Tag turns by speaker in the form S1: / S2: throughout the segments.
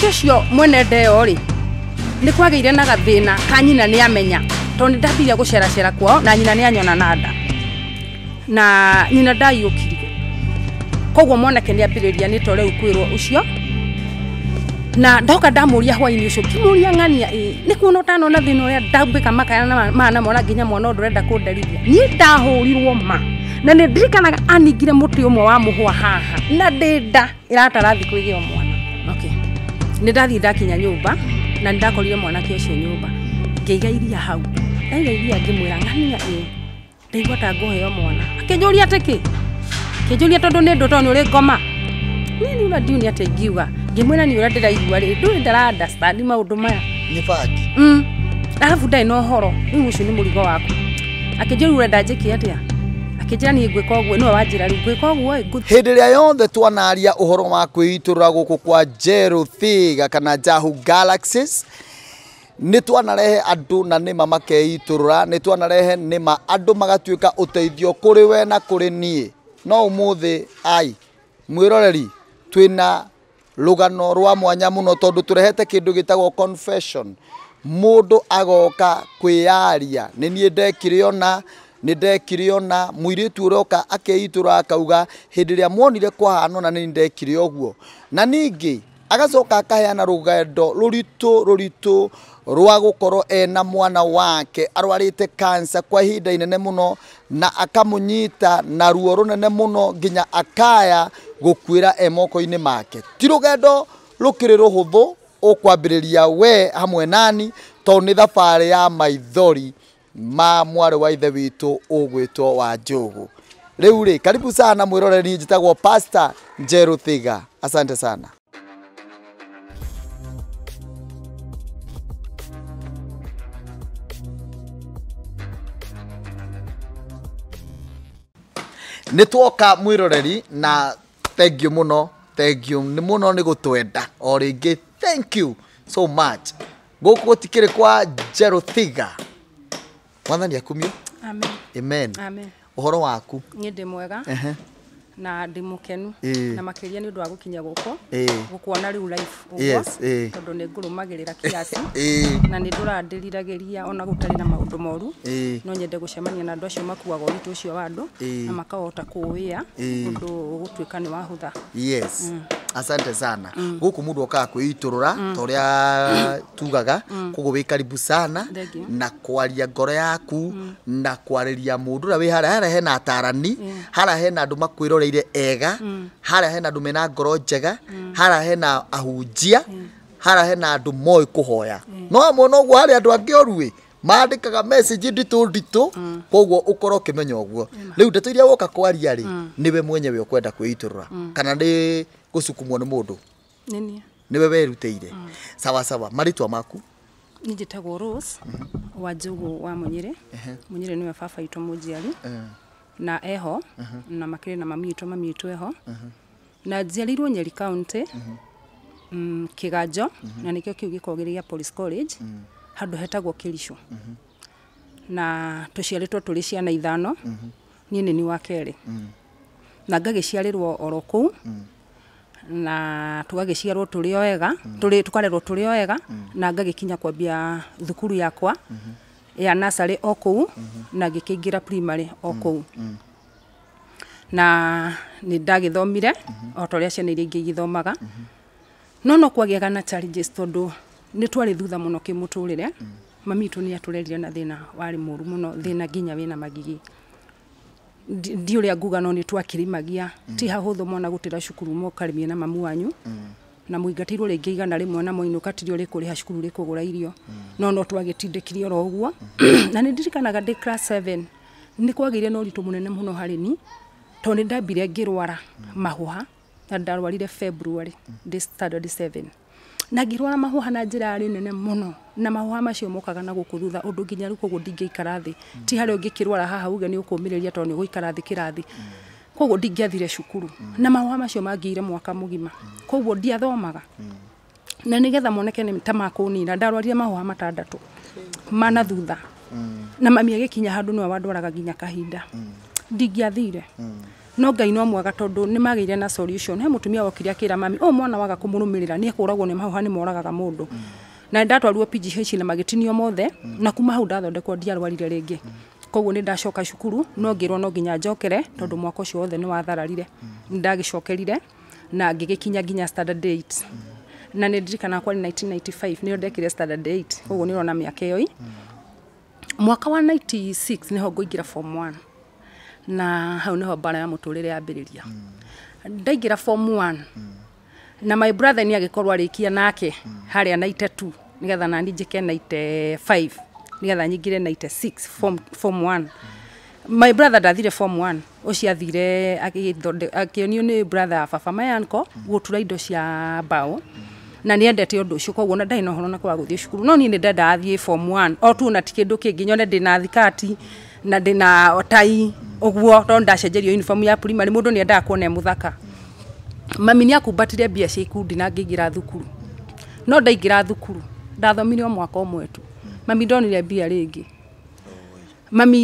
S1: Mwanake ũcio mwene ndeo rĩ nĩ kwagĩire na gathĩna ka nyina nĩ amenya tondũ nĩ ndambire gũceracera kwao na nyina nĩ anyona na nda na nyina ndaiyũkirie. Koguo mwanake nĩ ambĩrĩria nĩ to rĩu kwĩrwo ũcio na ndoka ndamũria hwainĩ ũcio ngĩmũria ng'ania ĩ nĩ kuona ũtanona thĩna ũrĩa ndambĩka makaya na mana mona nginya mwana ũndũ ũrenda kũnderithia. Niĩ ndahũrirwo ma na nĩ ndirikanaga aningire mũtĩ ũmwe wa mũhwa haha na ndĩ nda ĩratara thikũ igĩo mwana. Okay, nĩ ndathiĩ ndakinya nyũmba na nĩ ndakorire mwanake ũcio nyũmba ngĩiga iria hau ndaiga iria ngĩmwĩra ng'ania ĩ ndaigua ta ngũheo mwana. Akĩnjũria atĩ kĩ kĩnjũria tondũ nĩ ndũ tondũ nĩ ũrĩ ngoma. Niĩ niura ndiũ nĩ atĩa ingiuga ngĩmwĩra nĩ ũrĩa ndĩraigua rĩ ndũĩ ndara understand maũndũ maya
S2: nĩ bangi
S1: arabu ndarĩ na ũhoro rĩu ũcio nĩ mũrigo waku. Akĩnjũria ũrenda njĩke atĩa akĩnjĩra niĩ ngwĩka ũguo nĩwe wanjĩra rĩu ngwĩka ũguo ĩ
S2: hĩndĩ ĩrĩa yothe twanaria ũhoro wa kwĩitũrũra gũkũ kwa Njerũ Thiga kana Jahu Galaxies nĩ twanarehe andũ na nĩma makeitũrũra, nĩ twanarehe nĩma andũ magatuĩka ũteithio kũrĩ we na kũrĩ niĩ. No ũmũthĩ ai mwĩroreri twĩna rũgano rwa mwanya mũno tondũ tũrehete kĩndũ gĩtagwo confession. Mũndũ agoka kwĩyaria nĩ niĩ ndekire ona nĩ ndekire ona mũirĩtu ũroka akeitũra akauga hĩndĩ ĩrĩa muonire kwahana ona nĩ ndekire ũguo. Na ningĩ agacoka akaheana rũgendo rũritũ rũritũ rwa gũkorwo ena mwana wake arwarĩte cancer kwa ihinda inene mũno na akamũnyita na ruo rũnene mũno nginya akaya gũkuĩra e moko-inĩ make. Ti rũgendo rũkĩrĩ rũhũthũ ũkwambĩrĩria we hamwe nani tondũ nĩ thabarĩ ya maithori ma mwarĩ wa ithe witũ ũgwĩtwo wa Njũgũ. Rĩu rĩ karibu sana mwĩroreri, njĩtagwo Pastor Njerũ Thiga. Asante sana. Nĩ twoka mwĩroreri na thank you mũno, thank you nĩ mũno nĩ gũtwenda o rĩngĩ, thank you so much. Gũkũ gũtikĩrĩ kwa Njerũ Thiga. Mwathani akumio.
S1: Amen.
S2: Amen.
S1: Amen.
S2: Ũhoro waku?
S1: Niĩ ndĩ mwega na ndĩ mũkenu na makĩria nĩ ũndũ wa gũkinya gũkũ gũkuona rĩu live ũguo tondũ nĩ ngũrũmagĩrĩra kiasi na nĩ ndũrandĩriragĩria ona gũtarĩ na maũndũ moru. No nyende gũcemania na andũ acio makuaga ũritũ ũcio wa andũ na makahota kũwĩa ũndũ ũgũtuĩka nĩ wahũtha.
S2: Yes. Asante sana. Gũkũ mũndũ okaga kwĩitũrũra ta ũrĩa tugaga, koguo wĩ karibu sana na kwaria ngoro yaku na kwarĩria mũndũ ũrĩa wĩ harĩa. Harĩa hena atarani, harĩa hena andũ makwĩroreire ega, harĩa hena andũ mena ngoro njega, harĩa hena ahunjia, harĩa hena andũ moĩ kũhoya. No amwe noguo harĩ andũ angĩ oru ĩ mandĩkaga message nditũ nditũ, koguo ũkorwo ũkĩmenya ũguo. Rĩu ndeto iria woka kwaria rĩ nĩwe mwenyewe ũkwenda kwĩitũrũra kana nĩ gũcukumwo nĩ mũndũ?
S1: Nĩ
S2: nĩwe werutĩire. Sawa sawa. Marĩtwa maku?
S1: Niĩ njĩtagwo Rose wa Njũgũ wa Mũnyĩrĩ. Mũnyĩrĩ nĩwe baba witũ mũnjiari na eho na makĩrĩ na mami witũ, mami witũ eho. Na njiarĩirwo Nyeri County, Kĩganjo, na nĩkĩo kĩu gĩkoragwo gĩrĩ gĩa Police College, handũ hetagwo Kĩricũ. Na tũciarĩtwo tũrĩ ciana ithano, niĩ nĩ niĩ wa kerĩ. Na ngagĩciarĩrwo oro kũu, na tũgagĩciarwo tũrĩ o ega, tũkarerwo tũrĩ o ega, na ngagĩkinya kwambia thukuru yakwa ya nursery o kũu, na ngĩkĩingĩra primary o kũu. Na nĩ ndagĩthomire o ta ũrĩa ciana iria ingĩ igĩthomaga. No no kwagĩaga na challenges tondũ nĩ twarĩ thutha mũno kĩmũtũrĩre. Mami witũ nĩ atũrerire na thĩna warĩ mũru mũno, thĩna nginya wĩna magigi. Ndi ũrĩa nguga no nĩ twakĩrĩmagia, ti hahũthũ mwana gũtĩra cukuru mũkarĩmie na mamu wanyu na mũingatĩirwo rĩngĩ 100 na mwainũka tiri ũrĩ kũrĩha cukuru rĩ kũgũra irio. No no twagĩtindĩkirie oro ũguo. Na nĩ ndirikanaga ndĩ class 7 nĩ kwagĩire na ũritũ mũnene mũno harĩ ni tondũ nĩ ndambire ngĩrwara mahũha na ndarwarire February ndĩ standard 7 na ngĩrwara mahũha na njĩra yarĩ nene mũno na mahũha macio mokaga na gũkũ thutha ũndũ nginya rĩu koguo ndingĩikara thĩ. Ti harĩa ũngĩkĩrwara haha uge nĩ ũkũmĩrĩria tondũ nĩ ũgũikara thĩ kĩrathi. Koguo ndingĩathire cukuru na mahũha macio mangĩire mwaka mũgima, koguo ndiathomaga. Na nĩgetha moneke nĩ ta makũnina ndarwarire mahũha matandatũ mana thutha. Na mami agĩkinya handũ nĩwe wandwaraga nginya kahinda ndingĩathire. No Ngai no mwega tondũ nĩ magĩire na solution. He mũtumia wokire akĩra mami, o mwana waga kũmũrũmĩrĩra nĩ ekũragwo nĩ mahũha, nĩ moragaga mũndũ. Na ndatwarirwo PGH na magĩtinio mothe, na kuma hau ndathondekwo ndiarwarire rĩngĩ. Koguo nĩ ndacoka cukuru, no ngĩrwo no nginya njokere tondũ mwaka ũcio wothe nĩ wathararire. Nĩ ndagĩcokerire na ngĩgĩkinya nginya standard 8. Na nĩ ndirikanaga kwarĩ 1995 nĩyo ndekire standard 8, koguo nĩ ũrona mĩaka ĩyo. Mwaka wa 96 nĩho ngũingĩra form 1, na hau nĩho mbara ya mũtũrĩre yambĩrĩria. Ndaingĩra form 1 na my brother nĩ agĩkorwo arĩkia nake harĩa 92, nĩgetha nani njĩke 95, nĩgetha nyingĩre 96 form 1. My brother ndathire form 1, ũcio athire akĩonio nĩ brother ya baba, my uncle, gũtura indo cia mbaũ, na nĩ endete ũndũ ũcio, koguo ona ndarĩ na ũhoro na kwaga gũthiĩ cukuru. No niĩ nĩ ndendaga thiĩ form 1 o tu, na ti kĩndũ kĩngĩ, nyone ndĩna thikati na ndĩna tai ũguo, tondũ ndacenjerio uniform ya primary, mũndũ nĩ endaga kuona e mũthaka. Mami nĩ akumbatire mbia cia ikundi na ngĩingĩra thukuru. No ndaingĩra thukuru ndathomire o mwaka ũmwe tu, mami ndonire mbia rĩngĩ. Mami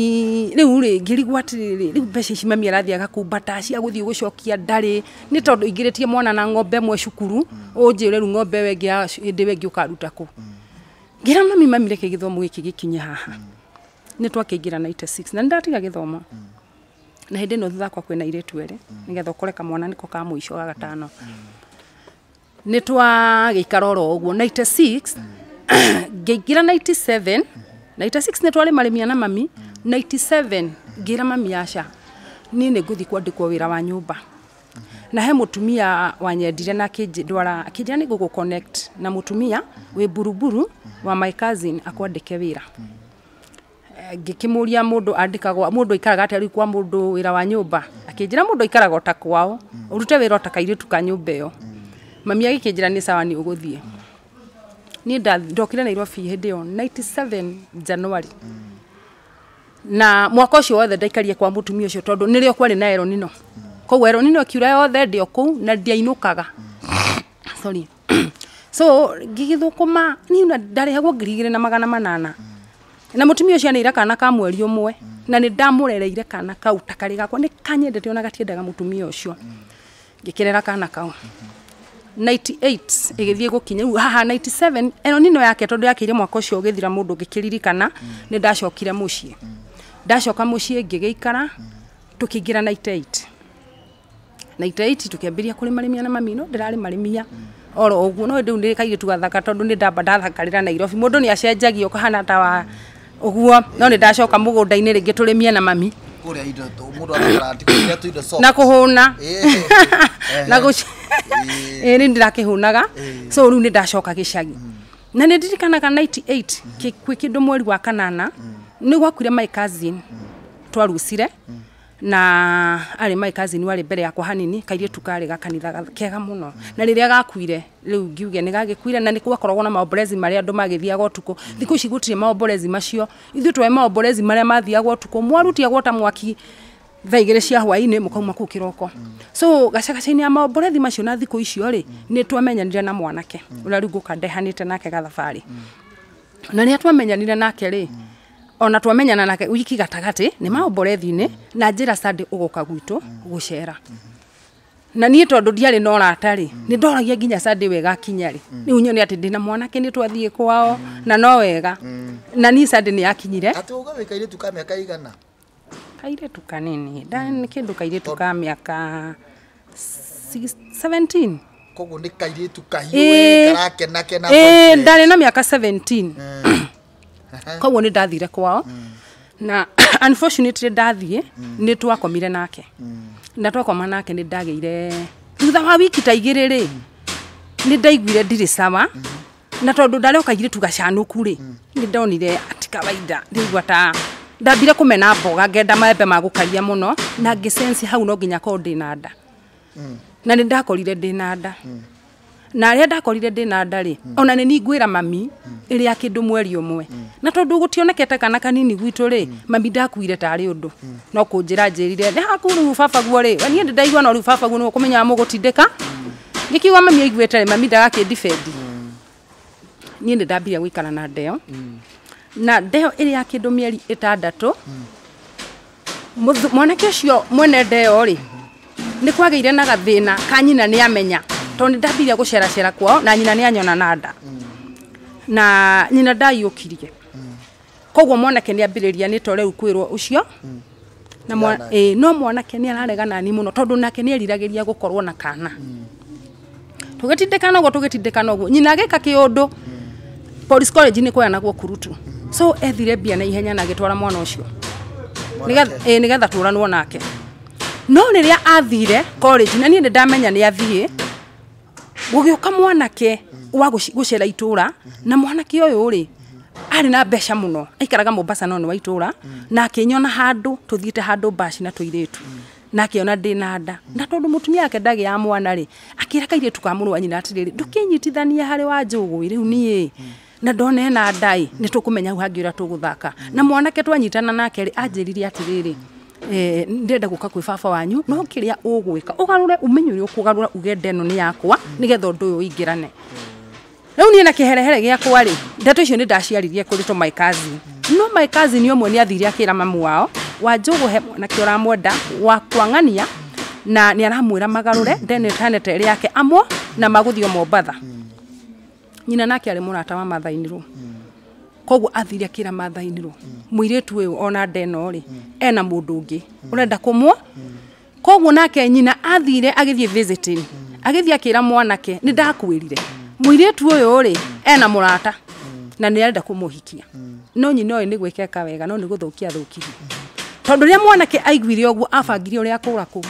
S1: rĩu rĩ, ngĩrigwo atĩrĩrĩ, rĩu mbeca ici mami arathiĩ agakumbata cia gũthiĩ gũcokia ndarĩ, nĩ tondũ ingĩrĩtie mwana na ng'ombe ĩmwe cukuru, ũnjĩre rĩu ng'ombe ĩyo ĩngĩ ya hĩndĩ ĩyo ĩngĩ ũkaruta kũ? Ngĩra mami, mami reke gĩthomo gĩkĩ gĩkinye haha. Nĩ twakĩingĩra 96 na nĩ ndatiga gĩthomo. Na hĩndĩ ĩno thutha wakwa kwĩna airĩtu erĩ, nĩgetha ũkore kamwana nĩko ka mũico ga gatano. Nĩ twagĩikara oro ũguo 96 ngĩingĩra 97. 96 nĩ twarĩmarĩmia na mami. 97 ngĩra mami, aca, niĩ nĩ ngũthiĩ kwandĩkwo wĩra wa nyũmba. Na he mũtumia wanyendire na akĩndwara, akĩnjĩra nĩ ngũgũ connect na mũtumia wĩ Buruburu wa my cousin akwandĩke wĩra. Ngĩkĩmũria mũndũ andĩkagwo, mũndũ aikaraga atĩa rĩu kwa mũndũ wĩra wa nyũmba? Akĩnjĩra mũndũ aikaraga o ta kwao, ũrute wĩra o ta kairĩtu ka nyũmba ĩyo. Mami agĩkĩnjĩra nĩ sawa, nĩ ũgũthiĩ. Niĩ ndokire Nairobi hĩndĩ ĩyo 97 January, na mwaka ũcio wothe ndaikarire kwa mũtumia ũcio, tondũ nĩrĩo kwarĩ na El Nino. Koguo El Nino ĩkiura yothe ndĩ o kũu na ndiainũkaga, sorry. So ngĩgĩthũkũma niĩ na ndarĩhagwo 2800, na mũtumia ũcio aneire kana ka mweri ũmwe, na nĩ ndamũrereire kana kau ta karĩ gakwa. Nĩ kanyendete ona gatiendaga mũtumia ũcio. Ngĩkĩrera kana kau. 98 ĩgĩthiĩ gũkinya rĩu haha 97 El Nino yake, tondũ yakĩire mwaka ũcio ũgĩthira. Mũndũ ngĩkĩririkana nĩ ndacokire mũciĩ. Ndacoka mũciĩ ngĩgĩikara, tũkĩingĩra 98. 98 tũkĩambĩrĩria kũrĩmarĩmia na mami, no ndĩrarĩmarĩmia oro ũguo, no rĩu nĩ kairĩtu gathaka, tondũ nĩ ndamba ndathakarĩra Nairobi. Mũndũ nĩ acenjagia ũkahana ta wa ũguo, no nĩ ndacoka mũgũnda-inĩ rĩngĩ tũrĩmie na mami.
S2: Kũrĩa indo mũndũ athakara ti kũrĩa tu indo soft.
S1: Na kũhũna na gũci ĩĩ nĩ ndĩrakĩhũnaga. So rĩu nĩ ndacoka gĩcagi, na nĩ ndirikanaga 98 kwĩ kĩndũ mweri wa kanana nĩ gwakuire my cousin twarucire, na arĩ my cousin warĩ mbere yakwa hanini, kairĩtu karĩ gakanitha kega mũno. Na rĩrĩa gakuire, rĩu ngiuge nĩ gagĩkuire, na nĩ gwakoragwo na maombolezi marĩa andũ magĩthiaga ũtukũ. Thikũ ici gũtirĩ maombolezi macio. Ithuĩ twarĩ maombolezi marĩa mathiagwo ũtukũ, mwarutiagwo ta mwaki thaa 2 cia hwaĩ-inĩ, mũkauma kũu kĩroko. So gacagaca-inĩ ya maomborethi macio na thikũ icio rĩ, nĩ twamenyanire na mwanake ũrĩa rĩu ngũka ndehanĩte nake gathabarĩ. Na rĩrĩa twamenyanire nake rĩ, ona twamenyana nake wiki gatagatĩ nĩ maomborethi-inĩ, na njĩra Sunday ũgũka gwitũ gũcera. Na niĩ tondũ ndiarĩ na ũrata rĩ, nĩ ndoragia nginya Sunday wega akinya rĩ, rĩu nyone atĩ ndĩna mwanake, nĩ twathiĩ kwao na no wega. Na niĩ Sunday nĩ yakinyire.
S2: Atĩ uga wĩ kairĩtu ka mĩaka igana?
S1: Kairĩtu kanini nĩ kĩndũ kairĩtu ka mĩaka 17.
S2: Koguo nĩ kairĩtu kahiũ we karakenakena.
S1: Ĩĩ, ndarĩ na mĩaka 17. Koguo nĩ ndathire kwao, na unfortunately ndathiĩ nĩ twakomire nake, na twakoma nake nĩ ndagĩire thutha wa wiki ta 2 rĩ, nĩ ndaiguire ndirĩ sawa. Na tondũ ndarĩ o kairĩtu gacanũku rĩ, nĩ ndonire ati kawaida ndĩigua ta ndambire kũmena mboga, ngenda maembe ma gũkaria mũno, na ngĩsense hau no nginya korwo ndĩna nda. Na nĩ ndakorire ndĩna nda. Na arĩa ndakorire ndĩna nda rĩ, ona nĩ ningwĩra mami ĩrĩa kĩndũ mweri ũmwe, na tondũ gũtionekete kana kanini gwitũ rĩ, mami ndakuire tarĩ ũndũ no kũnjĩra njĩrire nĩ haku rĩu baba guo rĩ, we niĩ ndĩ ndaigua, no rĩu baba guo nĩwe ũkũmenya mũgũtindĩka. Ngĩkiuga mami aiguĩte rĩ, mami ndagakĩndibend. Niĩ nĩ ndambire gũikara na ndeo, na ndeo ĩrĩ ya kĩndũ mĩeri 6. Mwanake ũcio mwene ndeo rĩ, Nĩ kwagĩire na gathĩna ka nyina nĩ amenya tondũ nĩ ndambirie gũceracera kwao na nyina nĩ anyona na nda. Na nyina ndaiyũkirie. Koguo mwanake nĩ ambĩrĩria nĩ to rĩu kwĩrwo ũcio. Na no mwanake nĩ araregana ni mũno tondũ nake nĩ eriragĩria gũkorwo na kana. Tũgĩtindĩkana ũguo nyina agĩka kĩũndũ. Police college nĩ kũheanagwo kurutu. So ethire mbia na ihenya na agĩtwara mwana ũcio. Nĩgetha tũranwo nake. No rĩrĩa athire college na niĩ nĩ ndamenya nĩ athiĩ, gũgĩũka mwanake wa gũcera itũra na mwanake ũyũ rĩ arĩ na mbeca mũno, aikaraga Mombasa no nĩ wa itũra, na akĩnyona handũ tũthiĩte handũ baci na tũirĩtu, na akĩona ndĩ na nda, na tondũ mũtumia wake ndagĩaga mwana rĩ, akĩra kairĩtu ka mũrũ wa nyina atĩrĩrĩ, ndũkĩnyitithanie harĩ wa njũgũ rĩu niĩ na ndone ena nda ĩ, nĩ tũkũmenya hau hangĩ ũrĩa tũgũthaka. Na mwanake twanyitana nake rĩ, anjĩrire atĩrĩrĩ, ndĩrenda gũka kwĩ baba wanyu, no kĩrĩa ũgwĩka ũgarũre, ũmenye ũrĩa ũkũgarũra uge nda ĩno nĩ yakwa nĩgetha ũndũ ũyũ ũingĩrane. Rĩu niĩ na kĩherehere gĩakwa rĩ, ndeto icio nĩ ndaciaririe kũrĩ to my cousin. No my cousin ũmwe nĩ athire akĩra mamu wao, Wanjũgũ he mwanake ũramwenda wa kwang'ania na nĩ aramwĩra magarũre ndene ĩtanete ĩrĩ yake amwe na magũthiĩ Mombatha. Nyina nake arĩ mũrata wa mathainirwo. Koguo athire akĩra mathainirwo, mũirĩtu ũyũ ona nda ĩno rĩ, ena mũndũ ũngĩ ũrenda kũmwo. Koguo nake nyina athire agĩthiĩ visiting, agĩthiĩ akĩra mwanake, nĩ ndakwĩrire mũirĩtu ũyũ rĩ ena mũrata na nĩ arenda kũmũhikia. No nyina ũyũ nĩ gwĩkeka wega no nĩ gũthũkia thũkirie. Tondũ rĩrĩa mwanake aiguire ũguo abangire ũrĩa akũra kũu.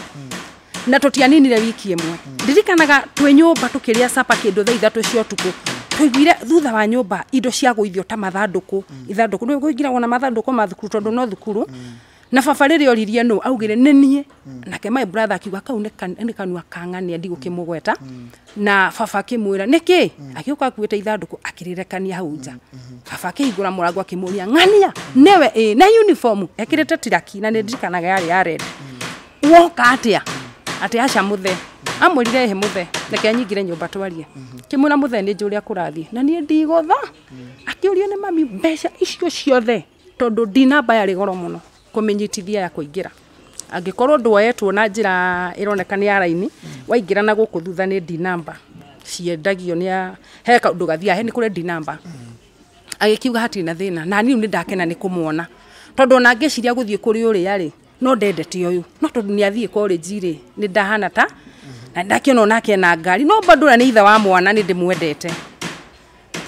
S1: Na tũtianinire wiki ĩmwe. Ndirikanaga twĩ nyũmba tũkĩrĩa sapa kĩndũ thaa 3 cia ũtukũ. Tũiguire thutha wa nyũmba indo cia gũithio ta mathandũkũ. Ithandũkũ nĩ kũingĩragwo na mathandũkũ ma thukuru tondũ no thukuru. Na baba rĩrĩa oririe nũ augire nĩ niĩ. Nake my brother akiuga kau nĩ kanua kang'ania ndigũkĩmũgweta. Na baba akĩmwĩra nĩkĩ? Agĩũka akuĩte ithandũkũ akĩrĩrekania hau nja. Baba akĩhingũra mũrango akĩmũria ng'ania nĩwe ĩ na uniform ekĩrĩte tiraki na nĩ ndirikanaga yarĩ ya red. Woka atĩa? Atĩ aca mũthe. Amwĩrire ĩhĩ mũthe, reke nyingĩre nyũmba twarie. Kĩmwĩra mũthe nĩ njũĩ ũrĩa kũrathiĩ na niĩ ndigũtha. Akĩũrio nĩ mami mbeca icio ciothe tondũ ndinamba yarĩ goro mũno kũmĩnyitithia ya kũingĩra. Angĩkorwo ndwoetwo na njĩra ĩroneka nĩ ya raini, waingĩra na gũkũ thutha nĩ ndinamba ciendagio nĩ he kaũndũ gathiaga he nĩ kũrĩ ndinamba. Agĩkiuga hatirĩ na thĩna na niĩ nĩ ndakena nĩ kũmuona tondũ ona ngĩciria gũthiĩ kũrĩ ũrĩa rĩ no ndendete ũyũ, no tondũ nĩ athiĩ college rĩ nĩ ndahana ta na ndakĩona onake na ngari, no bado ũrĩa nĩ ithe wa mwana nĩ ndĩmwendete.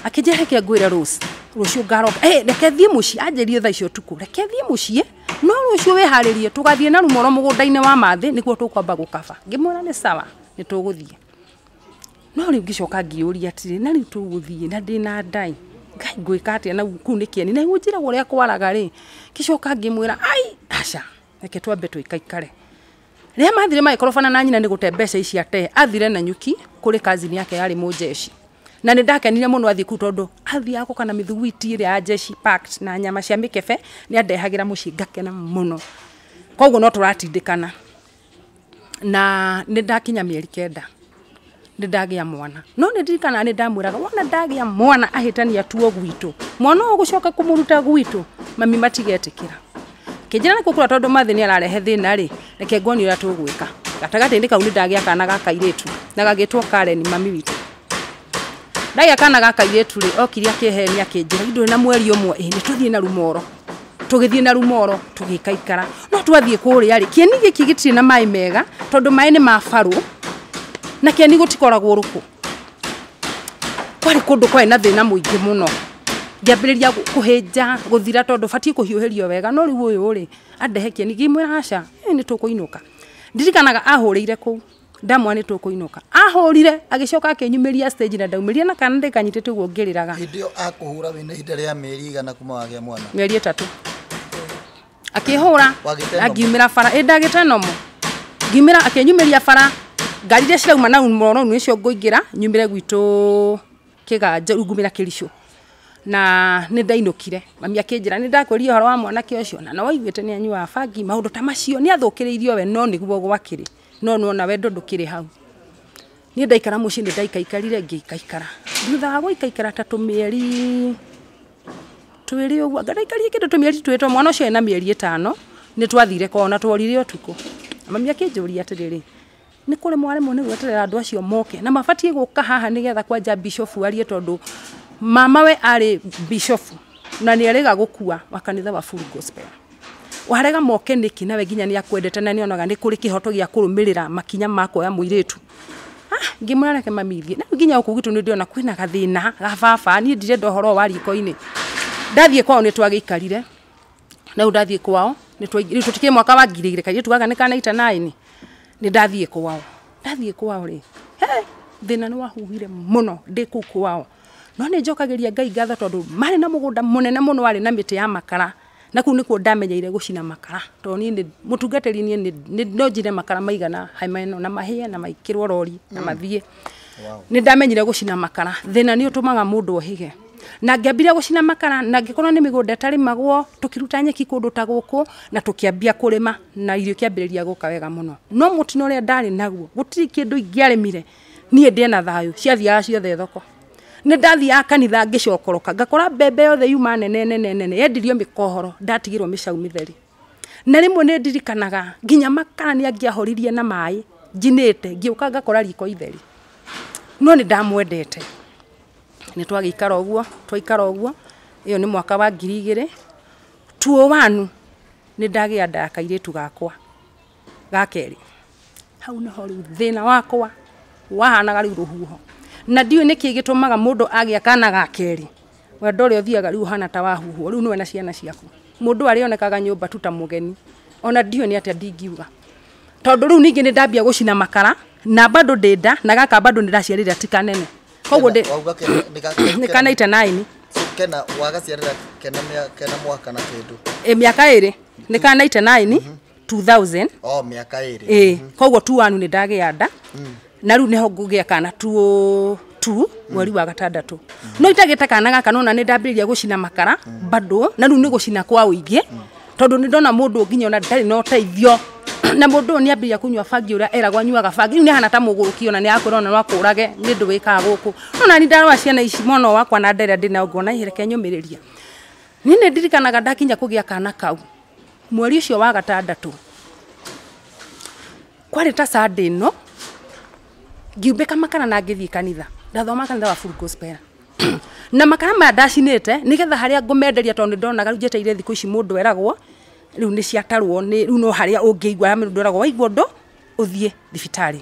S1: Akĩnjĩra reke ngwĩre Rose, rũciũ ngaroka, reke thiĩ mũciĩ, anjĩrire thaa icio ũtukũ, reke thiĩ mũciĩ, no rũciũ wĩharĩrie tũgathiĩ na rumoro mũgũnda-inĩ wa Mathĩ nĩguo tũkwamba gũkaba. Ngĩmwĩra nĩ sawa, nĩ tũgũthiĩ. No rĩu ngĩcoka ngĩũria atĩrĩ, na rĩu tũgũthiĩ na ndĩna ndai, Ngai ngwĩka atĩa na kũu nĩ kĩeni, na njĩragwo ũrĩa kwaraga rĩ, ngĩcoka ngĩmwĩra ai aca, reke twambe tũikaikare. Rĩrĩa mathire magĩkorobana na nyina nĩ gũte mbeca ici ate, athire na nyuki kũrĩ cousin yake yarĩ mũnjeshi. Na nĩ ndakenire mũno athiĩ kũu tondũ athiaga gũka na mĩthuguiti ĩrĩa ya jeshi packed na nyama cia mĩkebe, nĩ andehagĩra mũciĩ ngakena mũno. Koguo no tũratindĩkana. Na nĩ ndakinya mĩeri 9 nĩ ndagĩa mwana. No nĩ ndirikanaga nĩ ndamwĩraga wona ndagĩa mwana ahĩtania tuo gwitũ, mwana ũyũ gũcoka kũmũruta gwitũ mami matigetĩkĩra. Kĩnjĩra nĩ kũkũra tondũ Mathĩ nĩ ararehe thĩna rĩ, reke nguonie ũrĩa tũgwĩka. Gatagatĩ-inĩ kau nĩ ndagĩa kana ga kairĩtu na gagĩtwo Karen mami witũ. Ndagĩa kana ga kairĩtu rĩ, okire akĩhenia akĩnjĩra ndũrĩ na mweri ũmwe, ĩ nĩ tũthiĩ na rumoro. Tũgĩthiĩ na rumoro tũgĩikaikara. No twathiĩ kũrĩa rĩ, kĩeni gĩkĩ gĩtirĩ na maĩ mega tondũ maĩ nĩ ma barũ na kĩeni gũtikoragwo rũkũ. Kwarĩ kũndũ kwarĩ na thĩna mũingĩ mũno. Ngĩambĩrĩria kũhĩnja gũthira tondũ batiĩ kũhiũhĩrio wega, no rĩu ũyũ rĩ andehe kĩeni ngĩmwĩra aca, nĩ tũkũinũka. Ndirikanaga ahũrĩire kũu, ndamwĩra nĩ tũkũinũka. Ahũrire agĩcoka akĩnyumĩria stage na ndaumĩria na kana ndĩkanyitĩte ũguo ngĩrĩraga.
S2: Hĩndĩ ĩyo akũhũra wĩna ihinda rĩa mĩeri igana kuma wagĩa mwana?
S1: Mĩeri 3. Akĩhũra angiumĩra bara, ĩ ndagĩte nomo. Ngiumĩra akĩnyumĩria bara, ngari iria cirauma na moro nĩcio ngũingĩra nyumĩre gwitũ Kĩganjo, rĩu ngumĩra Kĩricũ. Na nĩ ndainũkire, mami akĩnjĩra nĩ ndakwĩrire ũhoro wa mwanake ũcio na no waiguĩte nĩ anyuaga bangi, maũndũ ta macio nĩ athũkĩrĩirio we, no nĩguo gwakĩrĩ, no nĩwona wendo ndũkĩrĩ hau. Niĩ ndaikara mũciĩ nĩ ndaikaikarire ngĩikaikara. Thutha wa gũikaikara ta tũmĩeri 2 ũguo, ndaikarie kĩndũ tũmĩeri 2 tondũ mwana ũcio ena mĩeri 5, nĩ twathire kwao na tworire ũtukũ. Mami akĩnjũria atĩrĩrĩ, Nĩ kũrĩ mwaremwo nĩ gweterera andũ acio moke na mabatiĩ gũka haha nĩgetha kwanja bishofu arie tondũ mama we arĩ bishofu na nĩ arĩga gũkua wa kanitha wa Full Gospel. Warega moke nĩkĩ nawe nginya nĩ akwendete na nĩonaga nĩ kũrĩ kĩhoto gĩa kũrũmĩrĩra makinya ma kuoya mũirĩtu. Ngĩmwĩra reke mami thiĩ. Na nginya gũkũ gwitũ nĩ ndĩrona kwĩna gathĩna ga baba, niĩ ndirenda ũhoro wa riko-inĩ. Ndathiĩ kwao nĩ twagĩikarire. Na rĩu ndathiĩ kwao nĩ rĩu tũtikĩrĩ mwaka wa 2000 kairĩtu gaka nĩ ka 99. Nĩ ndathiĩ kwao. Ndathiĩ kwao rĩ, thĩna nĩ wahuhire mũno ndĩ kũu kwao. No nĩ njokagĩria Ngai ngatho tondũ marĩ na mũgũnda mũnene mũno warĩ na mĩtĩ ya makara. Na kũu nĩkuo ndamenyeire gũcina makara. Tondũ niĩ nĩ mũtungatĩri niĩ no njine makara maigana hema ĩno na mahĩe na maikĩrwo rori na mathiĩ. Nĩ ndamenyire gũcina makara. Thĩna nĩ ũtũmaga mũndũ ohĩge. Na ngĩambia gũcina makara na ngĩkorwo nĩ mĩgũnda ĩtarĩmagwo, tũkĩruta nyeki kũndũ ta gũkũ na tũkĩambia kũrĩma na irio ikĩambĩrĩria gũka wega mũno. No mũtino ũrĩa ndarĩ naguo, gũtirĩ kĩndũ ingĩarĩmire niĩ ndĩe na thayũ, ciathiaga ciothe thoko. Nĩ ndathiaga kanitha ngĩcokoroka, ngakora mbembe yothe yuma nene nene nene, yendirio mĩkohoro, ndatigĩrwo mĩcau mĩtheri. Na rĩmwe nĩ ndirikanaga nginya makara nĩ angĩahoririe na maĩ njinĩte, ngĩũka ngakora riko itheri. No nĩ ndamwendete. Nĩ twagĩikara ũguo, twaikara ũguo, ĩyo nĩ mwaka wa 2000. 2001 nĩ ndagĩa nda ya kairĩtu gakwa ga kerĩ. Hau nĩho rĩu thĩna wakwa wahanaga rĩu rũhuho. Na ndiũĩ nĩkĩ gĩtũmaga mũndũ agĩa kana ga kerĩ. Wendo ũrĩa ũthiaga rĩu ũhana ta wahuhwo, rĩu nĩwe na ciana ciaku. Mũndũ arĩonekaga nyũmba tu ta mũgeni. Ona ndiũĩ nĩ atĩa ndingiuga. Tondũ rĩu ningĩ nĩ ndambia gũcina makara na bado ndĩ nda na gaka bado nĩ ndaciarire ti kanene. Koguo nĩ ka 99.
S2: Kena wagaciarĩra kena kena mwaka na kĩndũ.
S1: Mĩaka ĩrĩ nĩ ka 99 2000.
S2: Oh, mĩaka ĩrĩ.
S1: Koguo 21 nĩ ndagĩa nda. Na rĩu nĩho ngũgĩa kana 2 mweri wa gatandatũ. No itagĩte kana gaka nona nĩ ndambĩrĩria gũcina makara bado na rĩu nĩ gũcina kwa ũingĩ tondũ nĩ ndona mũndũ nginya ona ndarĩ na ũteithio. Na mũndũ ũyũ nĩ ambĩrĩria kũnyua bangi ũrĩa eragwo anyuaga bangi, rĩu nĩ ahana ta mũgũrũki ona nĩ akwĩra ona no akũrage nĩ ũndũ wĩkaga gũkũ. No nani ndarora ciana ici mwana ũyũ wakwa na nda ĩrĩa ndĩ nayo ngona reke nyũmĩrĩrie. Niĩ nĩ ndirikanaga ndakinya kũgĩa kana kau mweri ũcio wa gatandatũ, kwarĩ ta Sunday ĩno, ngiumbĩka makara na ngĩthiĩ kanitha. Ndathoma kanitha wa Full Gospel. Na makara maya ndacinĩte nĩgetha harĩa ngũmenderia tondũ nĩ ndonaga rĩu njetereire thikũ ici mũndũ eragwo rĩu nĩ ciatarwo nĩ rĩu no harĩa ũngĩigua mũndũ eragwo waigua ũndũ ũthiĩ thibitarĩ.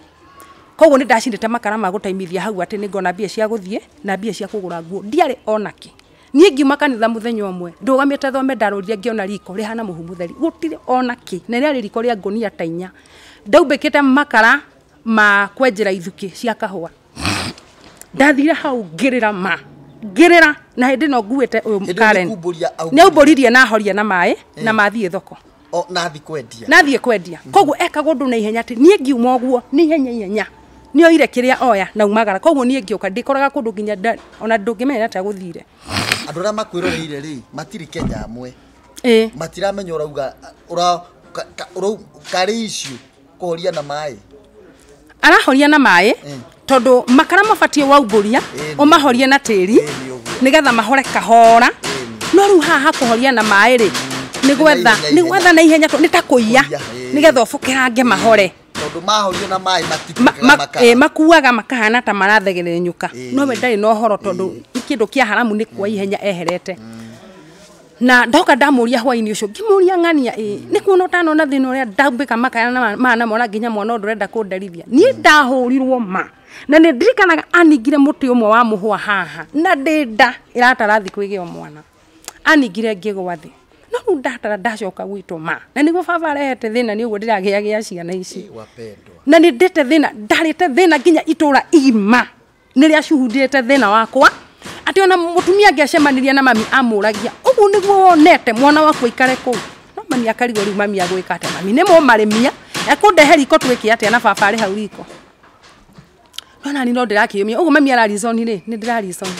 S1: Koguo nĩ ndacinĩte makara ma gũtaimithia hau atĩ nĩ ngona mbia cia gũthiĩ na mbia cia kũgũra nguo. Ndiarĩ onakĩ. Niĩ ngiuma kanitha mũthenya ũmwe ndũgamĩte thome ndarorire ngĩona riko rĩhana mũhu mũtheri, gũtirĩ onakĩ, na rĩarĩ riko rĩa ngũnia ta inya. Ndaumbĩkĩte makara ma kwenjera ithukĩ cia kahũa. Ndathire hau ngĩrĩra ma ngĩrĩra, na hĩndĩ ĩno nguĩte ũyũ Karen. Nĩ aumbũririe na ahoria na maĩ na mathiĩ thoko.
S2: Na thiĩ kwendia.
S1: Na thiĩ kwendia. Koguo ekaga ũndũ na ihenya atĩ niĩ ngiuma ũguo nĩ ihenya ihenya. Nĩ oire kĩrĩa oya na umagara. Koguo niĩ ngĩũka ndĩkoraga kũndũ nginya ona ndũngĩmenya atĩa gũthire.
S2: Andũ arĩa makwĩroreire rĩ matirĩ Kenya amwe. Matiramenya ũrauga karĩ issue kũhoria na maĩ.
S1: Arahoria na maĩ tondũ makara mabatiĩ waumbũria ũmahorie na tĩri nĩgetha mahore kahora. No rĩu haha kũhoria na maĩ rĩ nĩ gwetha na ihenya nĩ ta kũiya nĩgetha ũbũkĩrange mahore.
S2: Tondũ mahorio na maĩ matikuaga makara.
S1: Makuaga makahana ta marathegerenyũka. No we ndarĩ na ũhoro tondũ kĩndũ kĩa haramu nĩ kwa ihenya eherete. Na ndoka ndamũria hwainĩ ũcio ngĩmũria ng'ania nĩ kuona ũtanona thĩna ũrĩa ndaumbĩka makara na mana mona nginya mwana ũndũ ũrenda kũnderithia. Niĩ ndahũrirwo ma na nĩ ndirikanaga aningire mũtĩ ũmwe wa mũhũa haha na ndĩ nda ĩratara thikũ ĩgĩo mwana aningire ngĩgwa thĩ. No rĩu ndatara ndacoka gwitũ ma na nĩguo baba arehete thĩna nĩ ũguo ndĩragĩagĩa ciana ici. Na nĩ ndĩte thĩna, ndarĩte thĩna nginya itũra igima nĩ rĩacuhundĩte thĩna wakwa atĩ ona mũtumia angĩacemanirie na mami amũragia ũguo nĩguo wonete mwana waku aikare kũu. No mami akarigwo rĩu mami agwĩka atĩa, mami nĩ mũmarĩmia ekũndehe riko twĩke atĩa na baba arĩ hau riko. No nani no ndĩrakĩyũmia ũguo mami ararizoni rĩ nĩ ndĩrarizoni.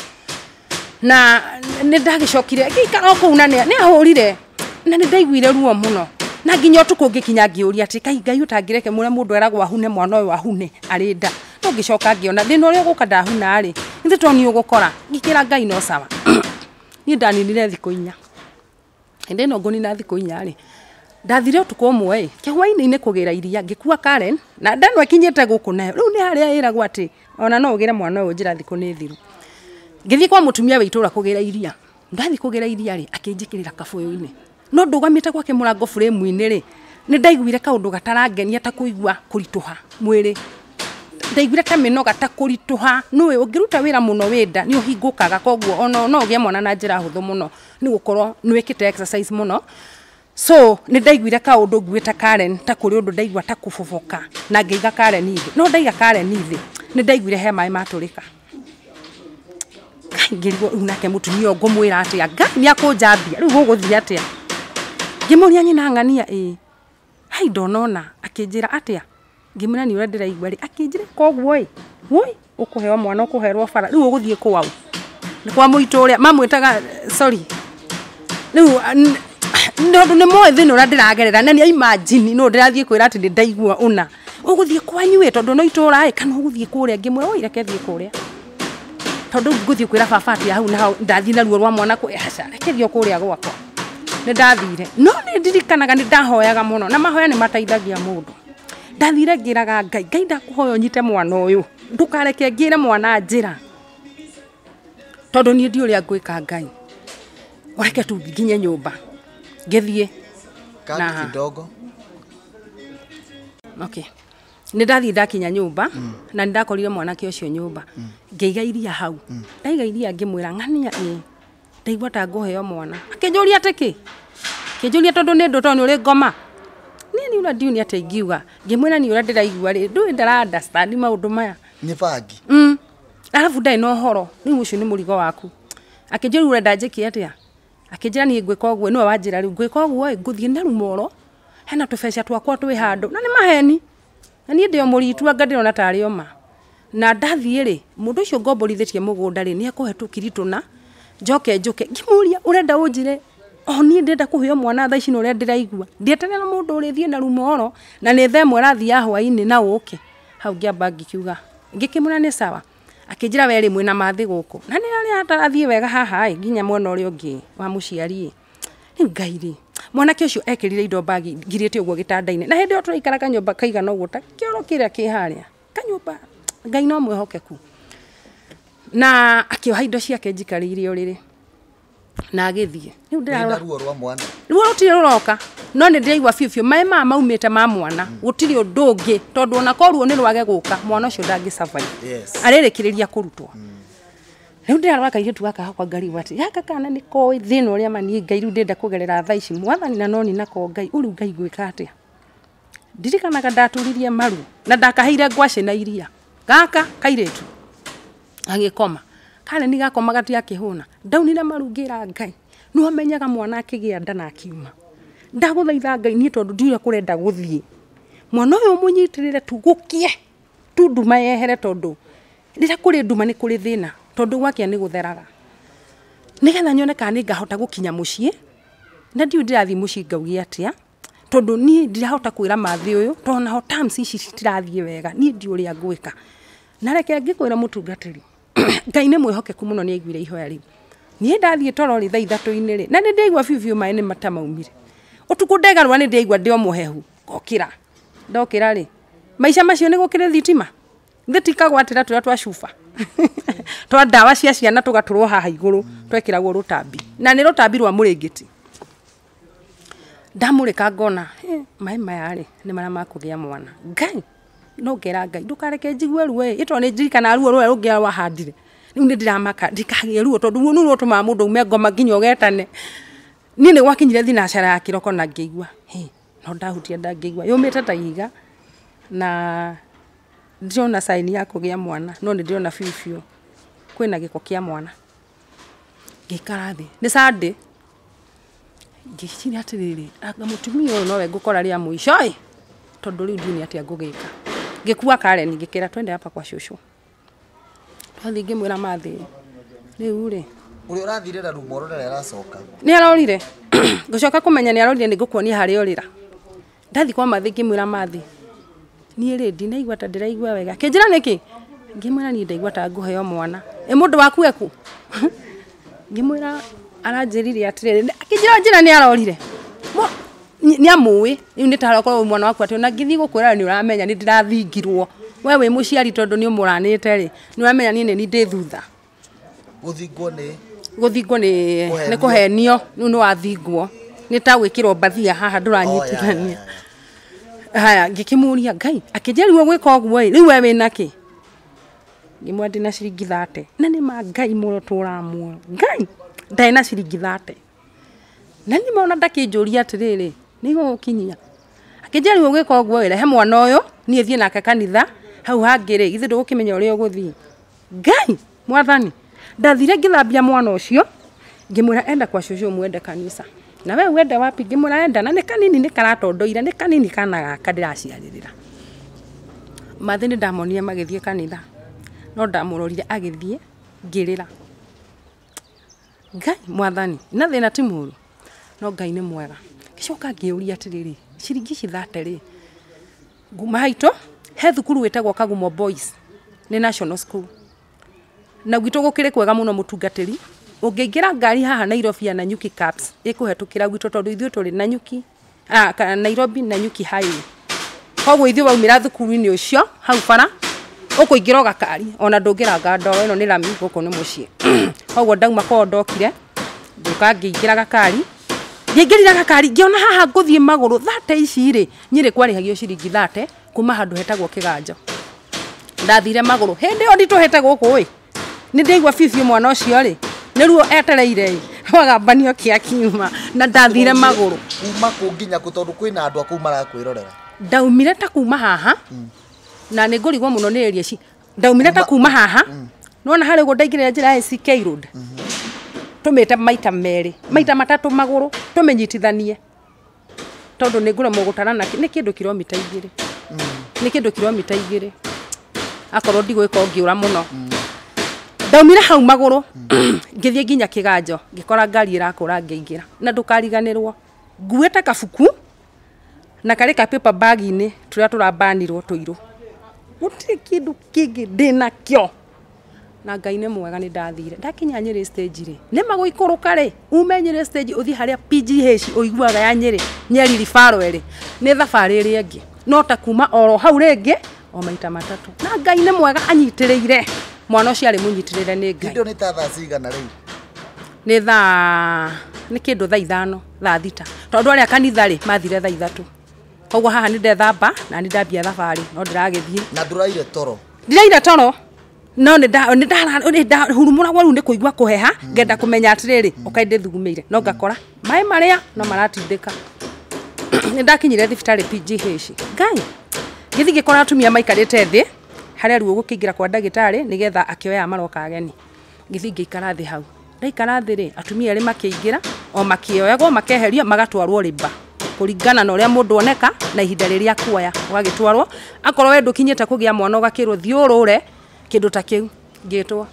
S1: Na nĩ ndagĩcokire ngĩikara o kũu na nĩ ahũrire na nĩ ndaiguire ruo mũno. Na nginya ũtukũ ngĩkinya ngĩũria atĩ kai Ngai ũtangĩreke mũrĩa mũndũ eragwo ahune mwana ũyũ ahune arĩ nda. No ngĩcoka ngĩona thĩna ũrĩa ũgũka ndahuna rĩ ithe to niĩ ũgũkora. Ngĩkĩra Ngai no sawa. Niĩ ndaninire thikũ inya. Hĩndĩ ĩno ngũnina thikũ inya rĩ Ndathire ũtukũ ũmwe kĩhwainĩ-inĩ kũgĩra iria ngĩkua Karen na ndanwa ĩkinyĩte gũkũ nayo rĩu nĩ harĩa ĩragwo atĩ ona no ũgĩre mwana ũyũ njĩra thikũ nĩ thiru. Ngĩthiĩ kwa mũtumia wa itũũra kũgĩra iria. Ndathiĩ kũgĩra iria rĩ akĩnjĩkĩrĩra kabũyũ-inĩ. No ndũgamĩte gwake mũrango frame-inĩ rĩ nĩ ndaiguire kaũndũ gatarangenia ta kũigua kũritũha mwĩrĩ. Ndaiguire ta mĩnoga ta kũritũha. Nĩũĩ ũngĩruta wĩra mũno wĩ nda nĩ ũhingũkaga koguo ona no ũgĩe mwana na njĩra hũthũ mũno nĩ gũkorwo nĩ wĩkĩte exercise mũno. So nĩ ndaiguire kaũndũ nguĩte Karen ta kũrĩ ũndũ ndaigua ta kũboboka na ngĩiga Karen thĩ. No ndaiga Karen thĩ nĩ ndaiguire he maĩ matũrĩka. Ngai ngĩrigwo rĩu nake mũtumia ũyũ ngũmwĩra atĩa? Ngai nĩ akũnjambia rĩu gũgũthiĩ atĩa? Ngĩmũria nyina ng'ania ĩĩ. Hai ndonona akĩnjĩra atĩa? Ngĩmwĩra nĩ ũrĩa ndĩraigua rĩ akĩnjĩra koguo ĩ woi ũkũheo mwana ũkũherwo bara rĩu ũgũthiĩ kwaũ? Nĩ kwa mũitũ ũrĩa mamwĩtaga sorry. Rĩu tondũ nĩ moĩ thĩna ũrĩa ndĩragerera na nĩ imagine no ndĩrathiĩ kwĩra atĩ nĩ ndaigua ũna. Ũgũthiĩ kwanyu ĩ tondũ no itũũra ĩ kana ũgũthiĩ kũrĩa? Ngĩmwĩra oi reke thiĩ kũrĩa. Tondũ ngũthiĩ kwĩra baba atĩa hau na hau ndathiĩ na ruo rwa mwana aca reke thiĩ kũrĩa gwakwa. Nĩ ndathire no nĩ ndirikanaga nĩ ndahoyaga mũno na mahoya nĩ mateithagia mũndũ. Ndathire ngĩraga Ngai, Ngai ndakũhoya ũnyite mwana ũyũ ndũkareke ngĩre mwana njĩra tondũ niĩ ndiũĩ ũrĩa ngwĩka Ngai. Ũreke tu nginye nyũmba. Ngĩthiĩ
S2: na kidogo.
S1: Okay. Nĩ ndathiĩ ndakinya nyũmba na nĩ ndakorire mwanake ũcio nyũmba. Ngĩiga iria hau. Ndaiga iria ngĩmwĩra ng'ania ĩ ndaigua ta ngũheo mwana. Akĩnjũria atĩ kĩ? Akĩnjũria tondũ nĩ ndũ tondũ nĩ ũrĩ ngoma. Niĩ nĩ ũrĩa ndiũĩ nĩ atĩa ingiuga. Ngĩmwĩra nĩ ũrĩa ndĩraigua rĩ ndũĩ ndara understand maũndũ maya.
S2: Nĩ bangi.
S1: Arabu ndarĩ na ũhoro rĩu ũcio nĩ mũrigo waku. Akĩnjũria ũrenda njĩke atĩa? Akĩnjĩra niĩ ngwĩka ũguo nĩwe wanjĩra rĩu ngwĩka ũguo ĩ ngũthiĩ na rumoro hena tũbeca twakwa twĩ handũ na nĩ maheni. Na niĩ ndĩ o mũritu anga ndĩrona tarĩ o ma. Na ndathiĩ rĩ mũndũ ũcio ngomborithĩtie mũgũnda rĩ nĩ ekũhe tũkiri tũna njoke njũke. Ngĩmũria ũrenda ũnjĩre o niĩ ndĩrenda kũheo mwana thaa ici na ũrĩa ndĩraigua. Ndieterera mũndũ ũrĩthiĩ na rumoro na nĩ thaa ĩmwe ĩrathiĩ ya hwaĩ-inĩ na ũke. Hau ngĩamba ngĩkiuga ngĩkĩmwĩra nĩ sawa. Akĩnjĩra we rĩ mwĩna mathĩ gũkũ. Na nĩ harĩa hatarathiĩ wega haha ĩ nginya mwena ũrĩa ũngĩ wa mũciari ĩ. Rĩu Ngai rĩ mwanake ũcio ekĩrire indo bagi ngirĩte ũguo gĩtanda-inĩ na hĩndĩ ĩyo tũraikara kanyũmba kaigana ũguo ta kĩoro kĩrĩa kĩ harĩa kanyũmba Ngai no mwĩhokeku. Na akĩoha indo ciake njikarĩire ũrĩrĩ na agĩthiĩ. Rĩu ndĩrarora
S2: ruo rwa mwana.
S1: Ruo rũtirĩ rũroka no nĩ ndĩraigua biũ biũ maĩ maya maumĩte ma mwana gũtirĩ ũndũ ũngĩ tondũ ona korwo nĩ rwage gũka mwana ũcio ndangĩ survive.
S2: Yes.
S1: Arĩrĩkĩrĩria kũrutwo. Rĩu ndĩrarora kairĩtu gaka hakwa ngarigwo atĩ gaka kana nĩ koĩ thĩna ũrĩa ma niĩ Ngai rĩu ndĩrenda kũgerera thaa ici mwathani na no nina ko Ngai ũrĩu Ngai ngwĩka atĩa? Ndirikanaga ndaturirie maru na ndakaheire ngwacĩ na iria. Gaka kairĩtu agĩkoma. Karen gakoma gatiakĩhũna. Ndaunire maru ngĩra Ngai nĩ wamenyaga mwana akĩgĩa nda na akiuma. Ndagũthaitha Ngai niĩ tondũ ndiũĩ kũrenda gũthiĩ. Mwana ũyũ mũnyitĩrĩre tu gũkie tu nduma yehere tondũ rĩrĩa kũrĩ nduma nĩ kũrĩ thĩna tondũ gwakĩa nĩ gũtheraga. Nĩgetha nyone kana nĩ ngahota gũkinya mũciĩ na ndiũĩ ndĩrathiĩ mũciĩ ngauge atĩa tondũ niĩ ndirahota kwĩra mathĩ ũyũ tondũ naho terms ici citirathiĩ wega niĩ ndiũĩ ũrĩa ngwĩka. Na reke ngĩkwĩra mũtungatĩri Ngai nĩ mwĩhokeku mũno nĩ aiguire ihoya rĩu. Niĩ ndathiĩ toro rĩ thaa ithatũ-inĩ rĩ na nĩ ndĩraigua biũ biũ maĩ nĩ mata maumire. Ũtukũ ndegarũra nĩ ndĩraigua ndĩ o mũhehu ngokĩra. Ndokĩra rĩ maica macio nĩ gũkĩrĩ thitima thĩ tikagwatĩra tũrĩa twa cuba twa ndawa cia ciana tũgatũrwo haha igũrũ twekĩragwo rũtambi na nĩ rũtambi rwa mũrĩngĩti. Ndamũrĩka ngona maĩ maya rĩ nĩ marĩa ma kũgĩa mwana. Ngai no ngera Ngai ndũkareke njigue ruo ĩ tondũ nĩ ndirikanaga ruo rũrĩa rũngĩ wahandire. Rĩu nĩ ndĩramaka ndikagĩe ruo tondũ ruo nĩruo rũtũmaga mũndũ aume ngoma nginya ũgetane. Niĩ nĩ gwakinyire thinacara ya kĩroko na ngĩigua no ndahutia ndangĩigua yũmĩte ta ihiga na ndĩrona sign ya kũgĩa mwana no nĩ ndĩrona biũ biũ kwĩna gĩko kĩa mwana. Ngĩikara thĩ nĩ Sunday ngĩciria atĩrĩrĩ anga mũtumia ũyũ nowe ngũkora rĩa mũico ĩ tondũ rĩu ndiũĩ nĩ atĩa ngũgĩka. Ngĩkua Karen ngĩkĩra twende hapa kwa cũcũ. Twathiĩ ngĩmwĩra mathĩ rĩu rĩ
S2: Ũrĩa ũrathire na rumoro ndarĩ aracoka.
S1: Nĩ arorire. Ngũcoka kũmenya nĩ arorire nĩ ngũkuonia harĩa orĩra. Ndathiĩ kwa mathĩ ngĩmwĩra mathĩ niĩ rĩ ndinaigua ta ndĩraigua wega. Akĩnjĩra nĩkĩ? Ngĩmwĩra niĩ ndaigua ta ngũheo mwana. Ĩ mũndũ waku eku? Ngĩmwĩra aranjĩrire atĩrĩrĩ akĩnjĩra njĩra nĩ arorire. Nĩ amũĩ rĩu nĩ ta okorwo mwana waku atĩ ona ngĩthiĩ gũkwĩra nĩ ũramenya nĩ ndĩrathingirwo. We wĩ mũciari tondũ nĩ ũmũranĩte rĩ, nĩ ũramenya niĩ nĩ niĩ ndĩ thutha.
S2: Gũthingwo nĩ
S1: Gũthingwo nĩ kũhenio, rĩu nĩ wathingwo. Nĩ ta gwĩkĩrwo mbathia haha ndũranyitithania. Haya ngĩkĩmũria Ngai akĩnjĩra rĩu ũgwĩka ũguo ĩ, rĩu we wĩna kĩ? Ngĩmwĩra ndĩna ciringi 30. Na nĩ ma Ngai mũno tũraga muoyo. Ngai ndarĩ na ciringi 30. Na niĩ ona ndakĩnjũria atĩrĩrĩ, nĩ igũgũkinyia? Akĩnjĩra rĩu ũgwĩka ũguo ĩ, rehe mwana ũyũ niĩ thiĩ nake kanitha, hau hangĩ rĩ, githĩ ndũgũkĩmenya ũrĩa ũgũthiĩ. Ngai mwathani, ndathire ngĩthambia mwana ũcio, ngĩmwĩra enda kwa cũcũ mwende kanitha. Na we wende wapi? Ngĩmwĩra enda, na nĩ kanini nĩ karatondoire, nĩ kanini kana gaka ndĩraciarĩrĩra. Mathĩ nĩ ndamonire magĩthiĩ kanitha, no ndamũrorire agĩthiĩ ngĩrĩra. Ngai mwathani, na thĩna ti mũũru, no Ngai nĩ mwega. Ngĩcoka ngĩũria atĩrĩrĩ, ciringi ici 30 rĩ, nguma haitũ he thukuru wĩtagwo Kagumo Boys, nĩ national school. Na gwitũ gũkĩrĩ kwega mũno mũtungatĩri, ũngĩingĩra ngari haha Nairobi ya Nanyuki Cabs ĩkũhetũkĩra gwitũ tondũ ithuĩ tũrĩ Nanyuki, Nairobi Nanyuki Highway. Koguo ithuĩ waumĩra thukuru-inĩ ũcio hau bara ũkũingĩra o gakari, ona ndũngĩranga ndoro, ĩno nĩ rami, gũkũ nĩ mũciĩ. Koguo ndauma kwao ndokire, ngĩũka ngĩingĩra gakari, ngĩingĩrira gakari ngĩona haha ngũthiĩ magũrũ 30 ici rĩ, Nyĩrĩ kwarĩhagio ciringi 30 kuma handũ hetagwo Kĩganjo. Ndathire magũrũ, hĩndĩ ĩyo nditũhĩte gũkũ ĩ, nĩ ndaigua biũ mwana ũcio rĩ, nĩ ruo etereire ĩ, rwagambanio kĩa kiuma, na ndathire magũrũ.
S2: Kuma kũ nginya kũ tondũ kwĩna andũ a kũu marakwĩrorera?
S1: Ndaumire ta kuma haha, na nĩ ngũrigwo mũno nĩ area ici. Ndaumire ta kuma haha, nĩwona harĩa ũguo ndaingĩrĩra njĩra ya ACK Road, tũmĩte maita merĩ, maita matatũ magũrũ, tũmĩnyitithanie. Tondũ nĩ ngũremwo gũtarana, nĩ kĩndũ kilomita 2. Nĩ kĩndũ kilomita 2. Akorwo ndigwĩka ũngĩũra mũno. Ndaumire hau magũrũ, ngĩthiĩ nginya Kĩganjo, ngĩkora ngari ĩrakũra ngĩingĩra. Na ndũkariganĩrwo, nguĩte kabuku na karĩ ka paper bag-inĩ tũrĩa tũrambanirwo tũirũ. Gũtirĩ kĩndũ kĩngĩ ndĩnakĩo. Na Ngai nĩ mwega nĩ ndathire. Ndakinya Nyĩrĩ stage rĩ, nĩ magũikũrũka rĩ, ume Nyĩrĩ stage ũthiĩ harĩa PGH ũiguaga ya Nyĩrĩ, Nyeri referral ĩrĩ, nĩ thabarĩ ĩrĩa ĩngĩ. No ta kuma oro hau rĩngĩ, o maita matatũ. Na Ngai nĩ mwega anyitĩrĩire. Mwana ũcio arĩ mũnyitĩrĩre nĩ Ngai.
S2: Hĩndĩ ĩyo nĩ ta thaa cigana rĩu?
S1: Nĩ thaa, nĩ kĩndũ thaa 5, thaa 6. Tondũ arĩa kanitha rĩ, mathire thaa 3. Koguo haha nĩ ndethamba na nĩ ndambia thabarĩ, no ndĩragĩthiĩ.
S2: Na ndũraire toro?
S1: Ndiraire toro. No nĩ ndahurumũragwo rĩu nĩ kũigua kũheha, ngenda kũmenya atĩrĩrĩ, ũkai ndĩthugumĩire, no ngakora maĩ marĩa no maratindĩka. Nĩ ndakinyire thibitarĩ PGH. Ngai, ngĩthiĩ ngĩkora atumia maikarĩte thĩ, harĩa rĩu ũgũkĩingĩra kwa ndagĩtarĩ nĩgetha akĩoya maroka ageni. Ngĩthiĩ ngĩikara thĩ hau. Ndaikara thĩ rĩ, atumia erĩ makĩingĩra, o makĩoyagwo, makeherio, magatwarwo rĩmba. Kũringana na ũrĩa mũndũ oneka na ihinda rĩrĩa akuoya, ũgagĩtwarwo. Akorwo we ndũkinyĩte kũgĩa mwana ũgakĩrwo thiĩ ũrũre, kĩndũ ta kĩu. Ngĩtwo.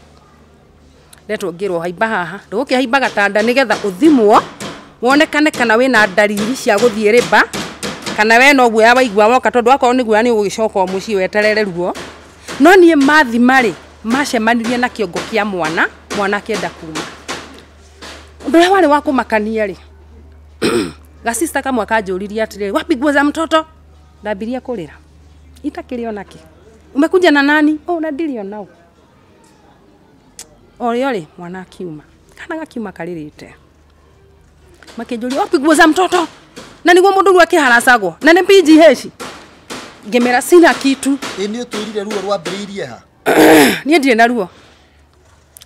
S1: Ndetwo ngĩrwo haimba haha. Ndũgũkĩhaimba gatanda nĩgetha ũthimwo, wonekane kana wĩna ndariri cia gũthiĩ rĩmba, kana we no guoya waigua woka, tondũ akorwo nĩ guoya nĩ ũgũgĩcoka o mũciĩ weterere ruo. No niĩ mathima rĩ, macemanirie na kĩongo kĩa mwana, mwana akĩenda kuma. Ũndũ ũrĩa warĩ wa kũmakania rĩ, gasista kamwe kanjũririe atĩrĩrĩ, wapi nguo za mtoto? Ndambirie kũrĩra. Itakĩrĩ ona kĩ. Umekuja na nani? Oh, na ndirĩ ona ũ. O rĩo rĩ, mwana akiuma. Kana gakiuma karĩrĩte. Makĩnjũria, wapi nguo za mtoto? Na nĩguo mũndũ rĩu akĩharacagwo. Na nĩ PGH. Ngĩmera sina kitu.
S2: Ĩ nĩ ũtwĩrire ruo rwambĩrĩirie ha?
S1: Niĩ ndirĩ na ruo.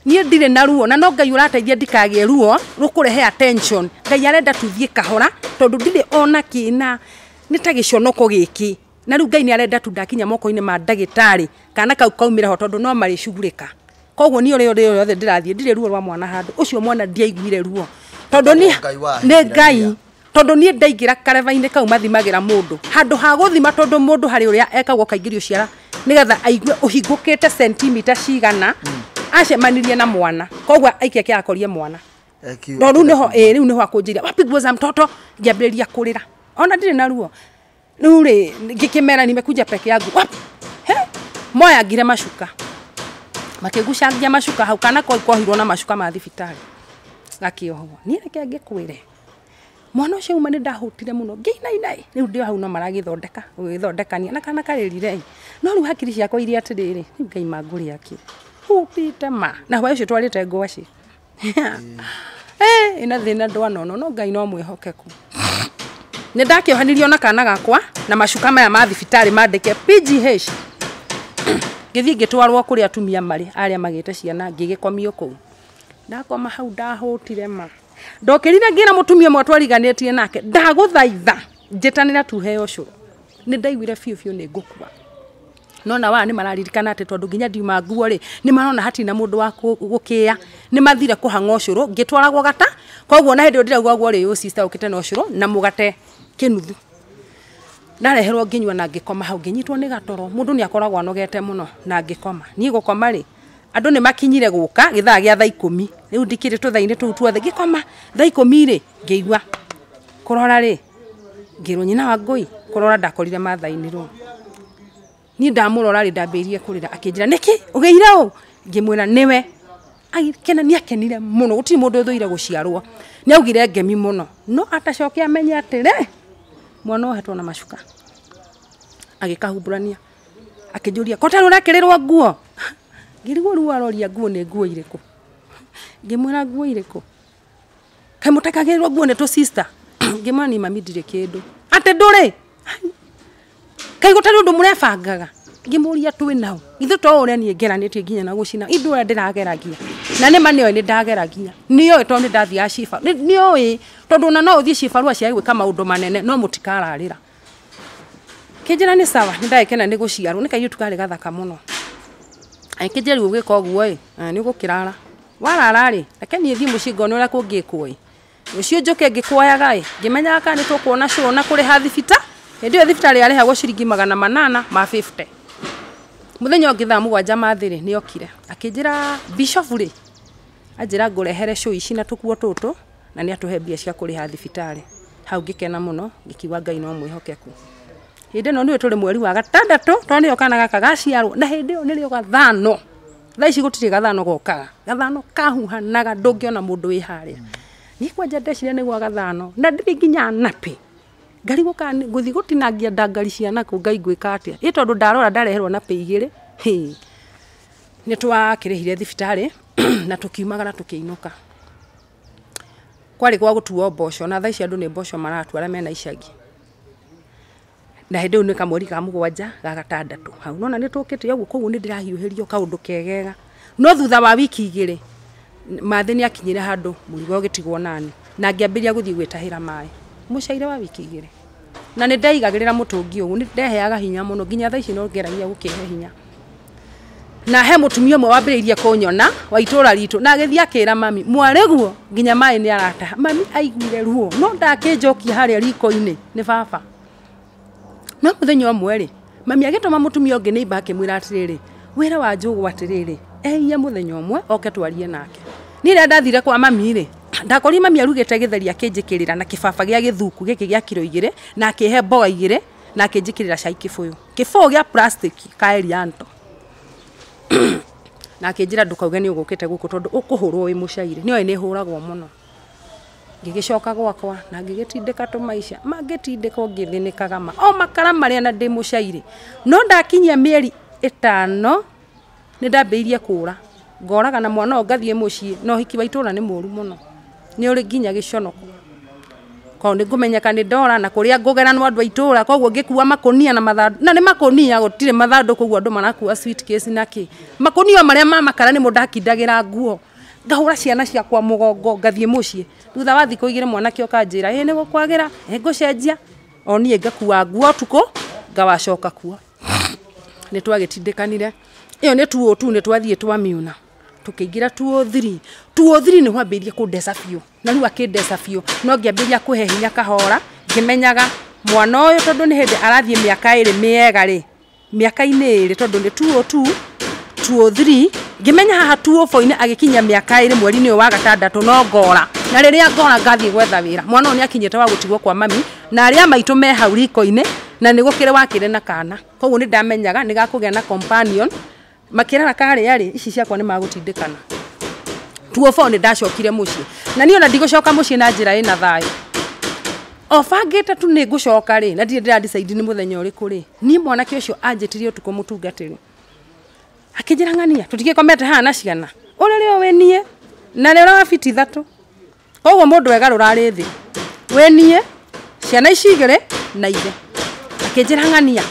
S1: Niĩ ndirĩ na ruo, na no Ngai ũrateithia ndikagĩe ruo rũkũrehe attention. Ngai arenda tũthiĩ kahora tondũ ndirĩ ona kĩna, nĩ ta gĩconoko gĩkĩ. Na rĩu Ngai nĩ arenda tu ndakinya moko-inĩ ma ndagĩtarĩ, kana kau kaumĩre ho tondũ no marĩcugurĩka. Koguo niĩ ũrĩa ũrĩa yothe ndĩrathiĩ ndirĩ ruo rwa mwana handũ. Ũcio mwana ndiaiguire ruo. Tondũ
S2: Ngai wa
S1: nĩ Ngai.
S2: Hibrania.
S1: Tondũ niĩ ndaingĩra kareba-inĩ kau mathimagĩra mũndũ. Handũ ha gũthima tondũ mũndũ harĩ ũrĩa ekagwo kaingĩrio ciara nĩgetha aigue ũhingũkĩte sentimita cigana, acemanirie na mwana. Koguo aikia kĩakorie mwana. No rĩu nĩho, rĩu nĩho akũnjĩra, wapi nguo za mtoto? Ngĩambĩrĩria kũrĩra. Ona ndirĩ na ruo. Rĩu rĩ, ngĩkĩmera nimekuja peke yangu. Wapi? He? Moyangire macuka. Makĩgucangia macuka hau, kana koihirwo na macuka ma thibitarĩ. Gakĩohwo. Niĩ reke ngĩkwĩre. Mwana ũcio uma nĩ ndahũtire mũno ngĩinaina rĩu ndĩ hau no maragĩthondeka gũgĩthondekania na kana karĩrire no rĩu hakiri ciakwa iria atĩrĩrĩ rĩu ngaima ngũrĩa kĩ hũtĩte ma na hwaĩ ũcio twarĩte ngwaci ĩna thĩna ndwanono no Ngai no mwĩhokeku. Nĩ ndakĩohanirio na kana gakwa na macuka maya ma thibitarĩ mandĩke PGH. Ngĩthiĩ ngĩtwarwo kũrĩa atumia marĩ arĩa magĩte ciana ngĩgĩkomio kũu. Ndakoma hau ndahũtire ma. Ndokĩrire ngĩra mũtumia ũmwe twariganĩtie nake ndagũthaitha njĩtanĩra tuheo ũcũrũ. Nĩ ndaiguire biũ biũ nĩ ngũkua. No na wa nĩ mararirikana atĩ tondũ nginya ndiuma nguo rĩ nĩ marona hatirĩ na mũndũ wa gũkĩĩa nĩ mathire kũhang'a ũcũrũ ngĩtwaragwo gata koguo na hĩndĩ ĩyo ndĩrauga ũguo rĩ sister ũkĩte na ũcũrũ na mũgate kĩnuthu. Ndareherwo ngĩnyua na ngĩkoma hau ngĩnyitwo nĩ gatoro mũndũ nĩ akoragwo anogete mũno na ngĩkoma. Niĩ gũkoma rĩ andũ nĩ makinyire gũka gĩthaa gĩa thaa ikũmi rĩu ndikĩrĩ tũthaa-inĩ tũu tuothe ngĩkoma thaa ikũmi rĩ ngĩigua kũrora rĩ ngĩrwo nyina wa ngũi kũrora ndakorire mathainirwo. Niĩ ndamũrora rĩ ndambĩrĩirie kũrĩra akĩnjĩra nĩkĩ ũgĩire ũũ ngĩmwĩra nĩwe. Agĩkena nĩ akenire mũno gũtirĩ mũndũ ũthũire gũciarwo nĩ augire ngemi mũno no atacoke amenye atĩrĩ mwana ohetwo na macuka. Agĩkahumbũrania akĩnjũria ko tarĩ ũrekĩrĩrwo nguo ngĩrigwo rĩu aroria nguo nĩ nguo irĩkũ ngĩmwĩra nguo irĩkũ kaĩ mũtekagĩrĩrwo nguo nĩ tũ sister ngĩmwĩra niĩ mami ndirĩ kĩndũ atĩ ndũrĩ kaĩ gũtarĩ ũndũ mũrebangaga ngĩmũria twĩ nao ithuĩ to ũrĩa niĩ ngeranĩtie nginya na gũcina ithuĩ ũrĩa ndĩrageragia na nĩ ma nĩoĩ nĩ ndageragia nĩoĩ tondũ nĩ ndathiaga ciba nĩoĩ tondũ ona no ũthiĩ cibarũa cia gwĩka maũndũ manene no mũtikararĩra. Kĩnjĩra nĩ sawa nĩ ndagĩkena nĩ gũciarwo nĩ kairĩtu karĩ gathaka mũno. Akĩnjĩra rĩu ũgĩka ũguo ĩ nĩ ũgũkĩrara warara rĩ reke niĩ thiĩ mũciĩ ngone ũrĩa kũngĩkwo ĩ rũciũ njũke ngĩkuoyaga ĩ ngĩmenyaga kana nĩ tũkuona cũrũ na kũrĩha thibita hĩndĩ ĩyo thibitarĩ yarĩhagwo ciringi 850. Mũthenya ũngĩ thaa 7 ma thĩ rĩ nĩ okire akĩnjĩra bishop rĩ anjĩra ngũrehere cũi ici na tũkuo tũtũ na nĩ atũhe mbia cia kũrĩha thibitarĩ. Hau ngĩkena mũno ngĩkiuga Ngai no mwĩhokeku. Hĩndĩ ĩno nĩwe tũrĩ mweri wa gatandatũ tondũ nĩyo kana gaka gaciarwo na hĩndĩ ĩyo nĩrĩo gathano. Thaa ici gũtirĩ gathano gokaga gathano kahuhanaga ndũngĩona mũndũ wĩ harĩa. Niĩ kwanja ndeciria nĩ gwa gathano na ndirĩ nginya napi ngarigwo kana ngũthiĩ gũtinangia ndangari cia nakũ Ngai ngwĩka atĩa ĩ tondũ ndarora ndareherwo napĩ igĩrĩ. Nĩ twakĩrĩhire thibitarĩ na tũkiumagara tũkĩinũka. Kwarĩ gwa gũtuo mboco na thaa ici andũ nĩ mboco maratua arĩa mena icagi. Na hĩndĩ ĩyo nĩ kamweri ka 7 ga gatandatũ hau nona nĩ tũkĩte ũguo koguo nĩ ndĩrahiũhĩrio kaũndũ kegega. No thutha wa wiki 2 mathĩ nĩ akinyire handũ mũrigo ũgĩtigwo nani na ngĩambĩrĩria gũthiĩ gwĩtahĩra maĩ mũcaire wa wiki 2 na nĩ ndeigagĩrĩra mũtũngi ũguo nĩ ndeheaga hinya mũno nginya thaa ici no ngeragia gũkĩhe hinya. Na he mũtumia ũmwe wambĩrĩirie kũnyona wa itũra ritũ na agĩthiĩ akĩra mami mwarĩguo nginya maĩ nĩ arataha. Mami aiguire ruo no ndakĩnjokia harĩa riko-inĩ nĩ baba. No mũthenya ũmwe rĩ mami agĩtũma mũtumia ũngĩ neighbor akĩmwĩra atĩrĩrĩ wĩra wa Njũgũ atĩrĩrĩ ehiye mũthenya ũmwe oke twarie nake. Niĩ rĩrĩa ndathire kwa mami rĩ ndakorire mami arugĩte gĩtheri akĩnjĩkĩrĩra na kĩbaba gĩa gĩthuku gĩkĩ gĩa kiro 2 na akĩhe mboga 2 na akĩnjĩkĩrĩra cai kĩbũyũ kĩbũyũ gĩa plastic ka Elianto na akĩnjĩra ndũkauge nĩ ũgũkĩte gũkũ tondũ ũkũhũrwo wĩ mũcaire nĩoĩ nĩ hũragwo mũno. Ngĩgĩcoka gwakwa na ngĩgĩtindĩka tũmaica mangĩtindĩka ngĩthĩnĩkaga ma o makara marĩa na ndĩ mũcaire no ndakinyia mĩeri 5 nĩ ndambĩrĩirie kũra ngoraga na mwana ũyũ ngathiĩ mũciĩ na ũhiki wa itũra nĩ mũru mũno nĩ ũrĩ nginya gĩconoko koguo nĩ ngũmenyeka nĩ ndora na kũrĩa ngũgera nĩ andũ a itũra koguo ngĩkua makũnia na mathandũ na nĩ makũnia gũtirĩ mathandũkũ koguo andũ marakua suitcase na kĩ makũnia marĩa ma makara nĩmo ndakindagĩra nguo ngahũra ciana ciakwa mũgongo ngathiĩ mũciĩ. Thutha wa thikũ 2 mwanake oka njĩra ĩ nĩ gũkwagĩra ĩ ngũcenjia o niĩ ngakua nguo ũtukũ ngawacoka kuo. Nĩ twagĩtindĩkanire ĩyo nĩ 202 nĩ twathiĩ twamiuna tũkĩingĩra 203 203 nĩ wambĩrĩirie kũndeca biũ na rĩu akĩndeca biũ no ngĩambĩrĩria kũhe hinya kahora ngĩmenyaga mwana ũyũ tondũ nĩ hĩndĩ arathiĩ mĩaka 2 mĩega rĩ mĩaka-inĩ 2 tondũ nĩ 202 203 ngĩmenya haha 204-inĩ agĩkinyia mĩaka 2 mweri-inĩ ũyũ wa gatandatũ no ngora na rĩrĩa ngora ngathiĩ gwetha wĩra. Mwana ũyũ nĩ akinyĩte wa gũtigwo kwa mami na arĩa maitũ me hau riko-inĩ na nĩ gũkĩrĩ wakĩrĩ na kana koguo nĩ ndamenyaga nĩ gakũgĩa na companion makĩrara karĩa rĩ ici ciakwa nĩ magũtindĩkana. 204 nĩ ndacokire mũciĩ na niĩ ona ndigũcoka mũciĩ na njĩra ĩna thayũ. O bangĩte tu nĩ ngũcoka rĩ, na ndirĩ ndĩra decide nĩ mũthenya ũrĩkũ rĩ, niĩ mwanake ũcio anjĩtirie ũtukũ mũtungatĩri. Akĩnjĩra ng'ania, tũtigĩkomete haha na ciana. Ũrĩrĩ ũyũ wĩ niĩ, na nĩ ũrĩa wa fiti 3. Koguo mũndũ egarũra arĩ thĩ. Wĩ niĩ, ciana ici igĩrĩ na ithe. Akĩnjĩra ng'ania,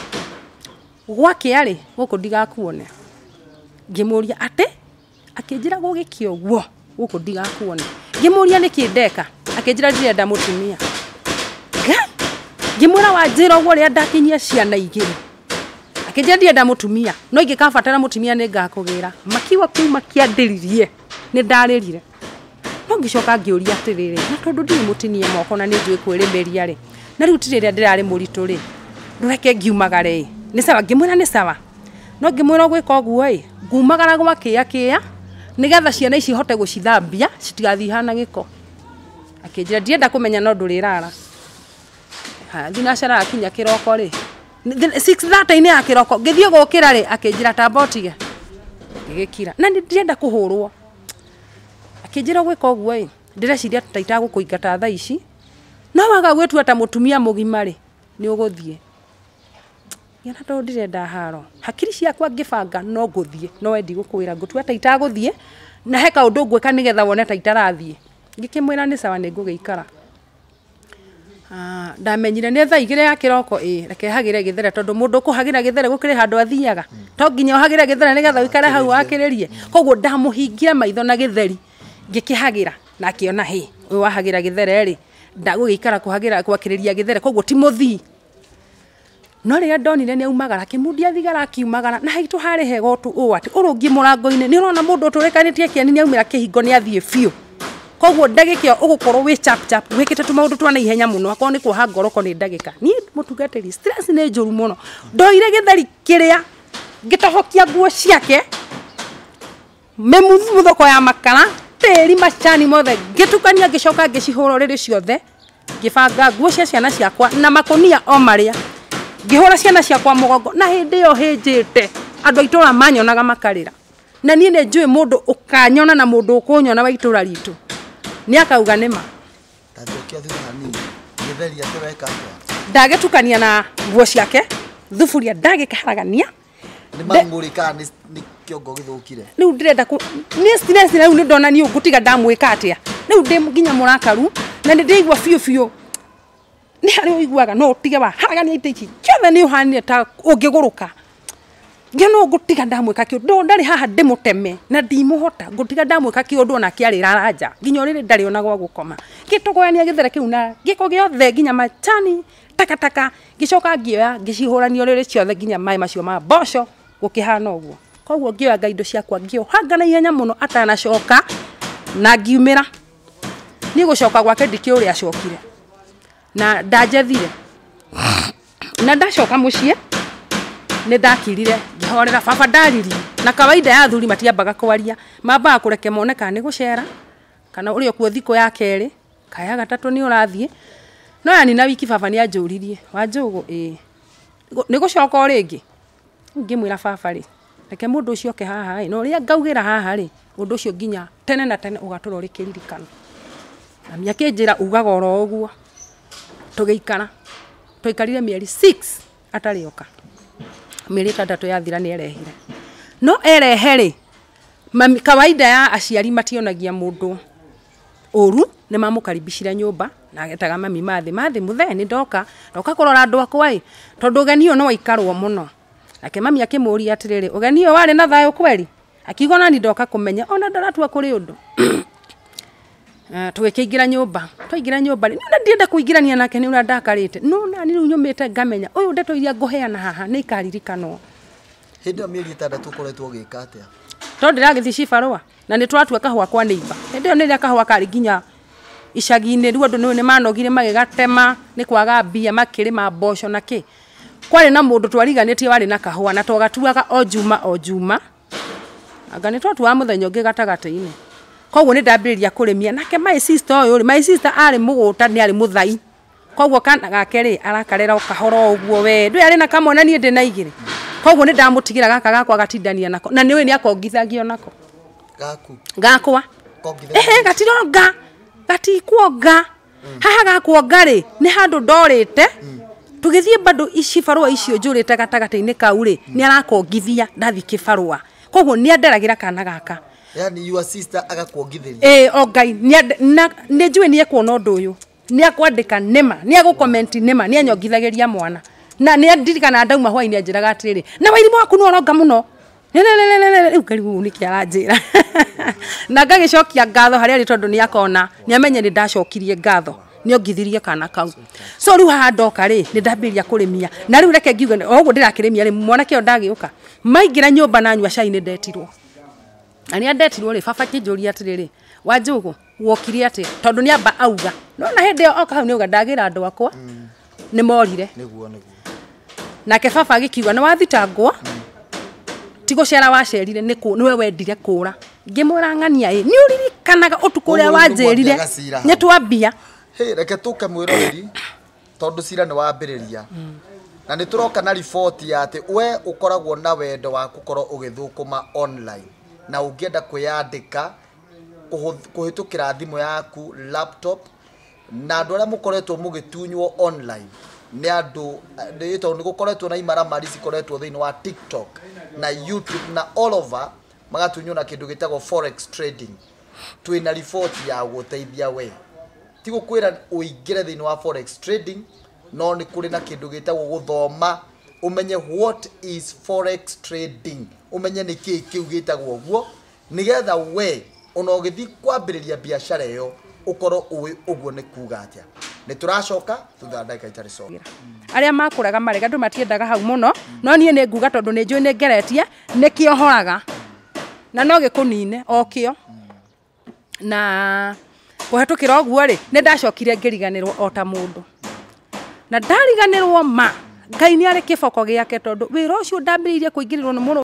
S1: gwakĩa rĩ, gũkũ ndigakuone. Ngĩmũria atĩ, akĩnjĩra gũgĩkĩa ũguo, gũkũ ndigakuone. Ngĩmũria nĩkĩ ndeka, akĩnjĩra ndirenda mũtumia. Ngĩmwĩra wanjĩra ũguo rĩrĩa ndakinyia ciana igĩrĩ. Akĩnjĩra ndirenda mũtumia, no ingĩkabatara mũtumia nĩ ngakũgĩra. Makiuga kĩu makĩandĩririe, nĩ ndarĩrire. No ngĩcoka ngĩũria atĩrĩrĩ, na tondũ ndirĩ mũtinie moko na nĩ njũĩ kwĩrĩmĩria rĩ, na rĩu ti rĩrĩa ndĩrarĩ mũritũ rĩ, ndũreke ngiumagare ĩ. Nĩ sawa, ngĩmwĩra nĩ sawa. No ngĩmwĩra ũgwĩka ũguo ĩ, ngumagara gwa kĩa kĩa, nĩgetha ciana ici hote gũcithambia, citigathiĩ ihana gĩko. Akĩnjĩra ndienda kũmenya no ndũrĩrara. Ha, thinacara akinya kĩroko rĩ, 6:30 ya kĩroko, ngĩthiĩ gũkĩra rĩ, akĩnjĩra tamba ũtige. Ngĩgĩkira. Na nĩ ndĩrenda kũhũrwo. Akĩnjĩra gwĩka ũguo ĩ, ndĩreciria ta itagũkũingata thaa ici, no waga gwĩtua ta mũtumia mũgima rĩ, nĩ ũgũthiĩ. Ngĩona tondũ ndirenda haro. Hakiri ciakwa ngĩbanga no ngũthiĩ, no we ndigũkwĩra, ngũtua ta itagũthiĩ, na he kaũndũ ngwĩka nĩgetha wone ta itarathiĩ. Ngĩkĩmwĩra nĩ sawa nĩ ngũgĩikara. Ndamenyire nĩ thaa 2 ya kĩroko ĩ, reke hagĩre gĩthere tondũ mũndũ ũkũhagĩra gĩthere gũkĩrĩ handũ athiaga. To nginya ũhagĩre gĩthere nĩgetha ũikare hau wakĩrĩrie. Koguo ndamũhingira maitho na gĩtheri, ngĩkĩhagĩra na akĩona hĩ, ũyũ wahagĩra gĩthere rĩ, ndagũgĩikara kũhagĩra gwakĩrĩria gĩthere, koguo ti mũthii. No rĩrĩa ndonire nĩ aumagara, akĩmundia thigara akiumagara, na haitũ harĩ hega ũũ atĩ ũrũngiĩ mũrango-inĩ, nĩ ũrona mũndũ ũtũrĩkanĩtie kĩeni nĩ aumĩra kĩhingo nĩ athiĩ biũ. Koguo ndagĩka ĩyo ũgũkorwo wĩ chap chap, wĩkĩte tũmaũndũ twa naihenya mũno, akorwo nĩ kuoha ngoroko nĩ ndagĩka. Niĩ mũtungatĩri, stress nĩ njũru mũno. Ndoire gĩtheri kĩrĩa, ngĩtobokia nguo ciake, mĩmuthuthũko ya makara, tĩri macani mothe, ngĩtukania ngĩcoka ngĩcihũra ũrĩrĩ ciothe, ngĩbanga nguo cia ciana ciakwa na makũnia o marĩa. Ngĩhũra ciana ciakwa mũgongo, na hĩndĩ ĩyo hĩnjĩte, andũ a itũũra manyonaga makarĩra. Na niĩ nĩ njũĩ mũndũ ũkanyona na mũndũ ũkũnyona wa itũũra ritũ, nĩ akauga nĩ ma.
S2: Ta njokia thutha hanini, gĩtheri atĩ weka atĩa?
S1: Ndagĩtukania na nguo ciake, thuburia ndagĩkaharagania.
S2: Nĩ mang'ũrĩ kana nĩ kĩongo gĩthũkire?
S1: Rĩu ndĩrenda niĩ stress rĩu nĩ ndona niĩ ngũtiga ndamwĩka atĩa. Rĩu ndĩ nginya mũrakaru, na nĩ ndĩraigua biũ biũ. Nĩ harĩa ũiguaga no ũtige wa haragania itĩ ici ciothe nĩ ũhanire ta ũngĩgũrũka. Ngĩona ngũtiga ndamwĩka kĩũndũ, ndarĩ haha ndĩmũteme na ndimũhota, ngũtiga ndamwĩka kĩũndũ onake arĩrara nja, nginya ũrĩrĩ ndarĩ ona gwa gũkoma. Ngĩtogoyania gĩthere kĩu na gĩko gĩothe nginya macani, takataka, ngĩcoka ngĩoya ngĩcihũrania ũrĩrĩ ciothe nginya maĩ macio ma mboco gũkĩhana ũguo. Koguo ngĩoya indo ciakwa ngĩohanga na ihenya mũno atanacoka na ngiumĩra. Niĩ gũcoka gwake ndikĩũĩ ũrĩa acokire. Na ndanjethire. Na ndacoka mũciĩ nĩ ndakirire ngĩhorera baba ndaririe. Na kawaida ya athuri matiambaga kwaria, mambaga kũreke mone kana nĩ gũcera kana ũrĩ okuo thikũ ya kerĩ kana ya gatatũ nĩ ũrathiĩ. No yani na wiki baba nĩ anjũririe, Wanjũgũ ĩĩ, nĩ gũcoka o rĩngĩ? Rĩu ngĩmwĩra baba rĩ, reke mũndũ ũcio oke haha ĩ, na ũrĩa ngaugĩra haha rĩ, ũndũ ũcio nginya tene na tene ũgatũra ũrĩ kĩririkano. Mami akĩnjĩra ugaga oro ũguo. Tũgĩikara, twaikarire mĩeri 6 atarĩ oka. Mĩeri 6 yathira nĩ erehire. No erehe rĩ, mami, kawaida ya aciari mationagia mũndũ ũru, nĩ mamũkaribicire nyũmba, na agetaga mami mathĩ, mathĩ mũthee nĩ ndoka, ndoka kũrora andũ akwa ĩ, tondũ ũgeni ũyũ no waikarwo mũno. Nake mami akĩmũria atĩrĩrĩ, ũgeni ũyũ warĩ na thayũ kweri? Akiuga ona ni ndoka kũmenya, ona ndaratua kũrĩ ũndũ. Tũgĩkĩingĩra nyũmba, twaingĩra nyũmba rĩ, niĩ ndienda kũingĩrania nake nĩ ũrĩa ndakarĩte. No na niĩ rĩu nyũmĩte ngamenya, ũyũ ndeto iria ngũheana haha nĩ ikaririkanwo.
S2: Hĩndĩ ĩyo mĩeri 6 ũkoretwo ũgĩka atĩa?
S1: Tondũ ndĩragĩthiĩ cibarũa, na nĩ tũratua kahũa kwa neighbor. Hĩndĩ ĩyo nĩrĩa kahũa karĩ nginya icagi-inĩ, rĩu andũ nĩ manogire magĩgatema, nĩ kwaga mbia makĩrĩma mboco na kĩ. Kwarĩ na mũndũ twariganĩtie warĩ na kahũa, na twagatuaga o juma o juma. Anga nĩ twatuaga mũthenya ũngĩ gatagatĩ-inĩ. Koguo nĩ ndambĩrĩria kũrĩmia. Nake my sister ũyũ rĩ, my sister arĩ mũgũta nĩ arĩ mũthai. Koguo kana gake rĩ, arakarera o kahora o ũguo we. Ndũĩ arĩ na kamwe na niĩ ndĩ na igĩrĩ. Koguo nĩ ndamũtigĩra gaka gakwa agatindania nako. Na nĩũĩ nĩ akongithagio nako.
S2: Gaku?
S1: Gakwa.
S2: Kongithagia?
S1: Ehe, gatironga. Gatikuonga. Haha gakuonga rĩ nĩ handũ ndorĩte. Tũgĩthiĩ bado ici barũa icio njũrĩte gatagatĩ-inĩ kau rĩ nĩ arakongithia ndathi kĩbarũa. Koguo nĩ anderagĩra kana gaka.
S2: Yani your sister agakuongithĩria.
S1: Ĩĩ o Ngai nĩ njũĩ nĩ ekuona ũndũ ũyũ. Nĩ akwandĩka nĩma, nĩ agũcomment nĩma, nĩ anyongithagĩria mwana. Na nĩ andirikana ndauma hwainĩ anjĩraga atĩrĩrĩ, na wairimũ waku nĩ ũronga mũno. Rĩu ngarigwo nĩkĩ aranjĩra. Na ngagĩcokia ngatho harĩa arĩ tondũ nĩ akona, nĩ amenye nĩ ndacokirie ngatho. Nĩ ongithirie kana kau. So rĩu haha ndoka rĩ, nĩ ndambĩrĩria kũrĩmia. Na rĩu reke ngiuge o ũguo ndĩrakĩrĩmia rĩ, mwanake ũyũ ndagĩũka. Maingĩra nyũmba na anyua cai nĩ ndetirwo. Na nĩ andetirwo rĩ, baba akĩnjũria atĩrĩrĩ, Wanjũgũ, wokire atĩa? Tondũ nĩ amba auga. Nona hĩndĩ ĩyo oka hau nĩ auga ndagĩra andũ akwa, nĩ morire.
S2: Nĩguo.
S1: Nake baba agĩkiuga nĩ wathitangwo, ti gũcera wacerire, nĩwe wendire kũra. Ngĩmwĩra ng'ania ĩ, nĩ ũririkanaga ũtukũ ũrĩa wanjĩrire, nĩ twambia.
S2: Hey, reke tũke mwĩroreri tondũ cira nĩ wambĩrĩria. Na nĩ tũroka na riboti ya atĩ we ũkoragwo na wendo wa gũkorwo ũgĩthũkũma online na ũngĩenda kwĩyandĩka kũhĩtũkĩra thimũ yaku laptop, na andũ arĩa mũkoretwo mũgĩtunywo online nĩ andũ tondũ nĩ gũkoretwo na imaramari cikoretwo thĩinĩ wa TikTok na YouTube na all over, magatunywo na kĩndũ gĩtagwo forex trading. Twĩna riboti ya gũteithia we, ti gũkwĩra ũingĩre thĩinĩ wa forex trading, no nĩ kũrĩ na kĩndũ gĩtagwo gũthoma ũmenye what is forex trading, ũmenye nĩ kĩĩ kĩu gĩtagwo ũguo, nĩgetha we ona ũgĩthiĩ kwambĩrĩria biacara ĩyo ũkorwo ũĩ ũguo nĩ kuga atĩa. Nĩ tũracoka thutha wa ndagĩka itarĩ coka.
S1: Arĩa makũraga marega andũ matiendaga hau mũno, no niĩ nĩ nguga tondũ nĩ njũĩ nĩ ngeretie, nĩ kĩohoraga na no gĩkũnine o kĩo. Na kũhetũkĩra ũguo rĩ, nĩ ndacokire ngĩriganĩrwo o ta mũndũ. Na ndariganĩrwo ma, Ngai nĩ arĩ kĩboko gĩake tondũ wĩra ũcio ndambĩrĩirie kũingĩrĩrwo nĩ mũrũ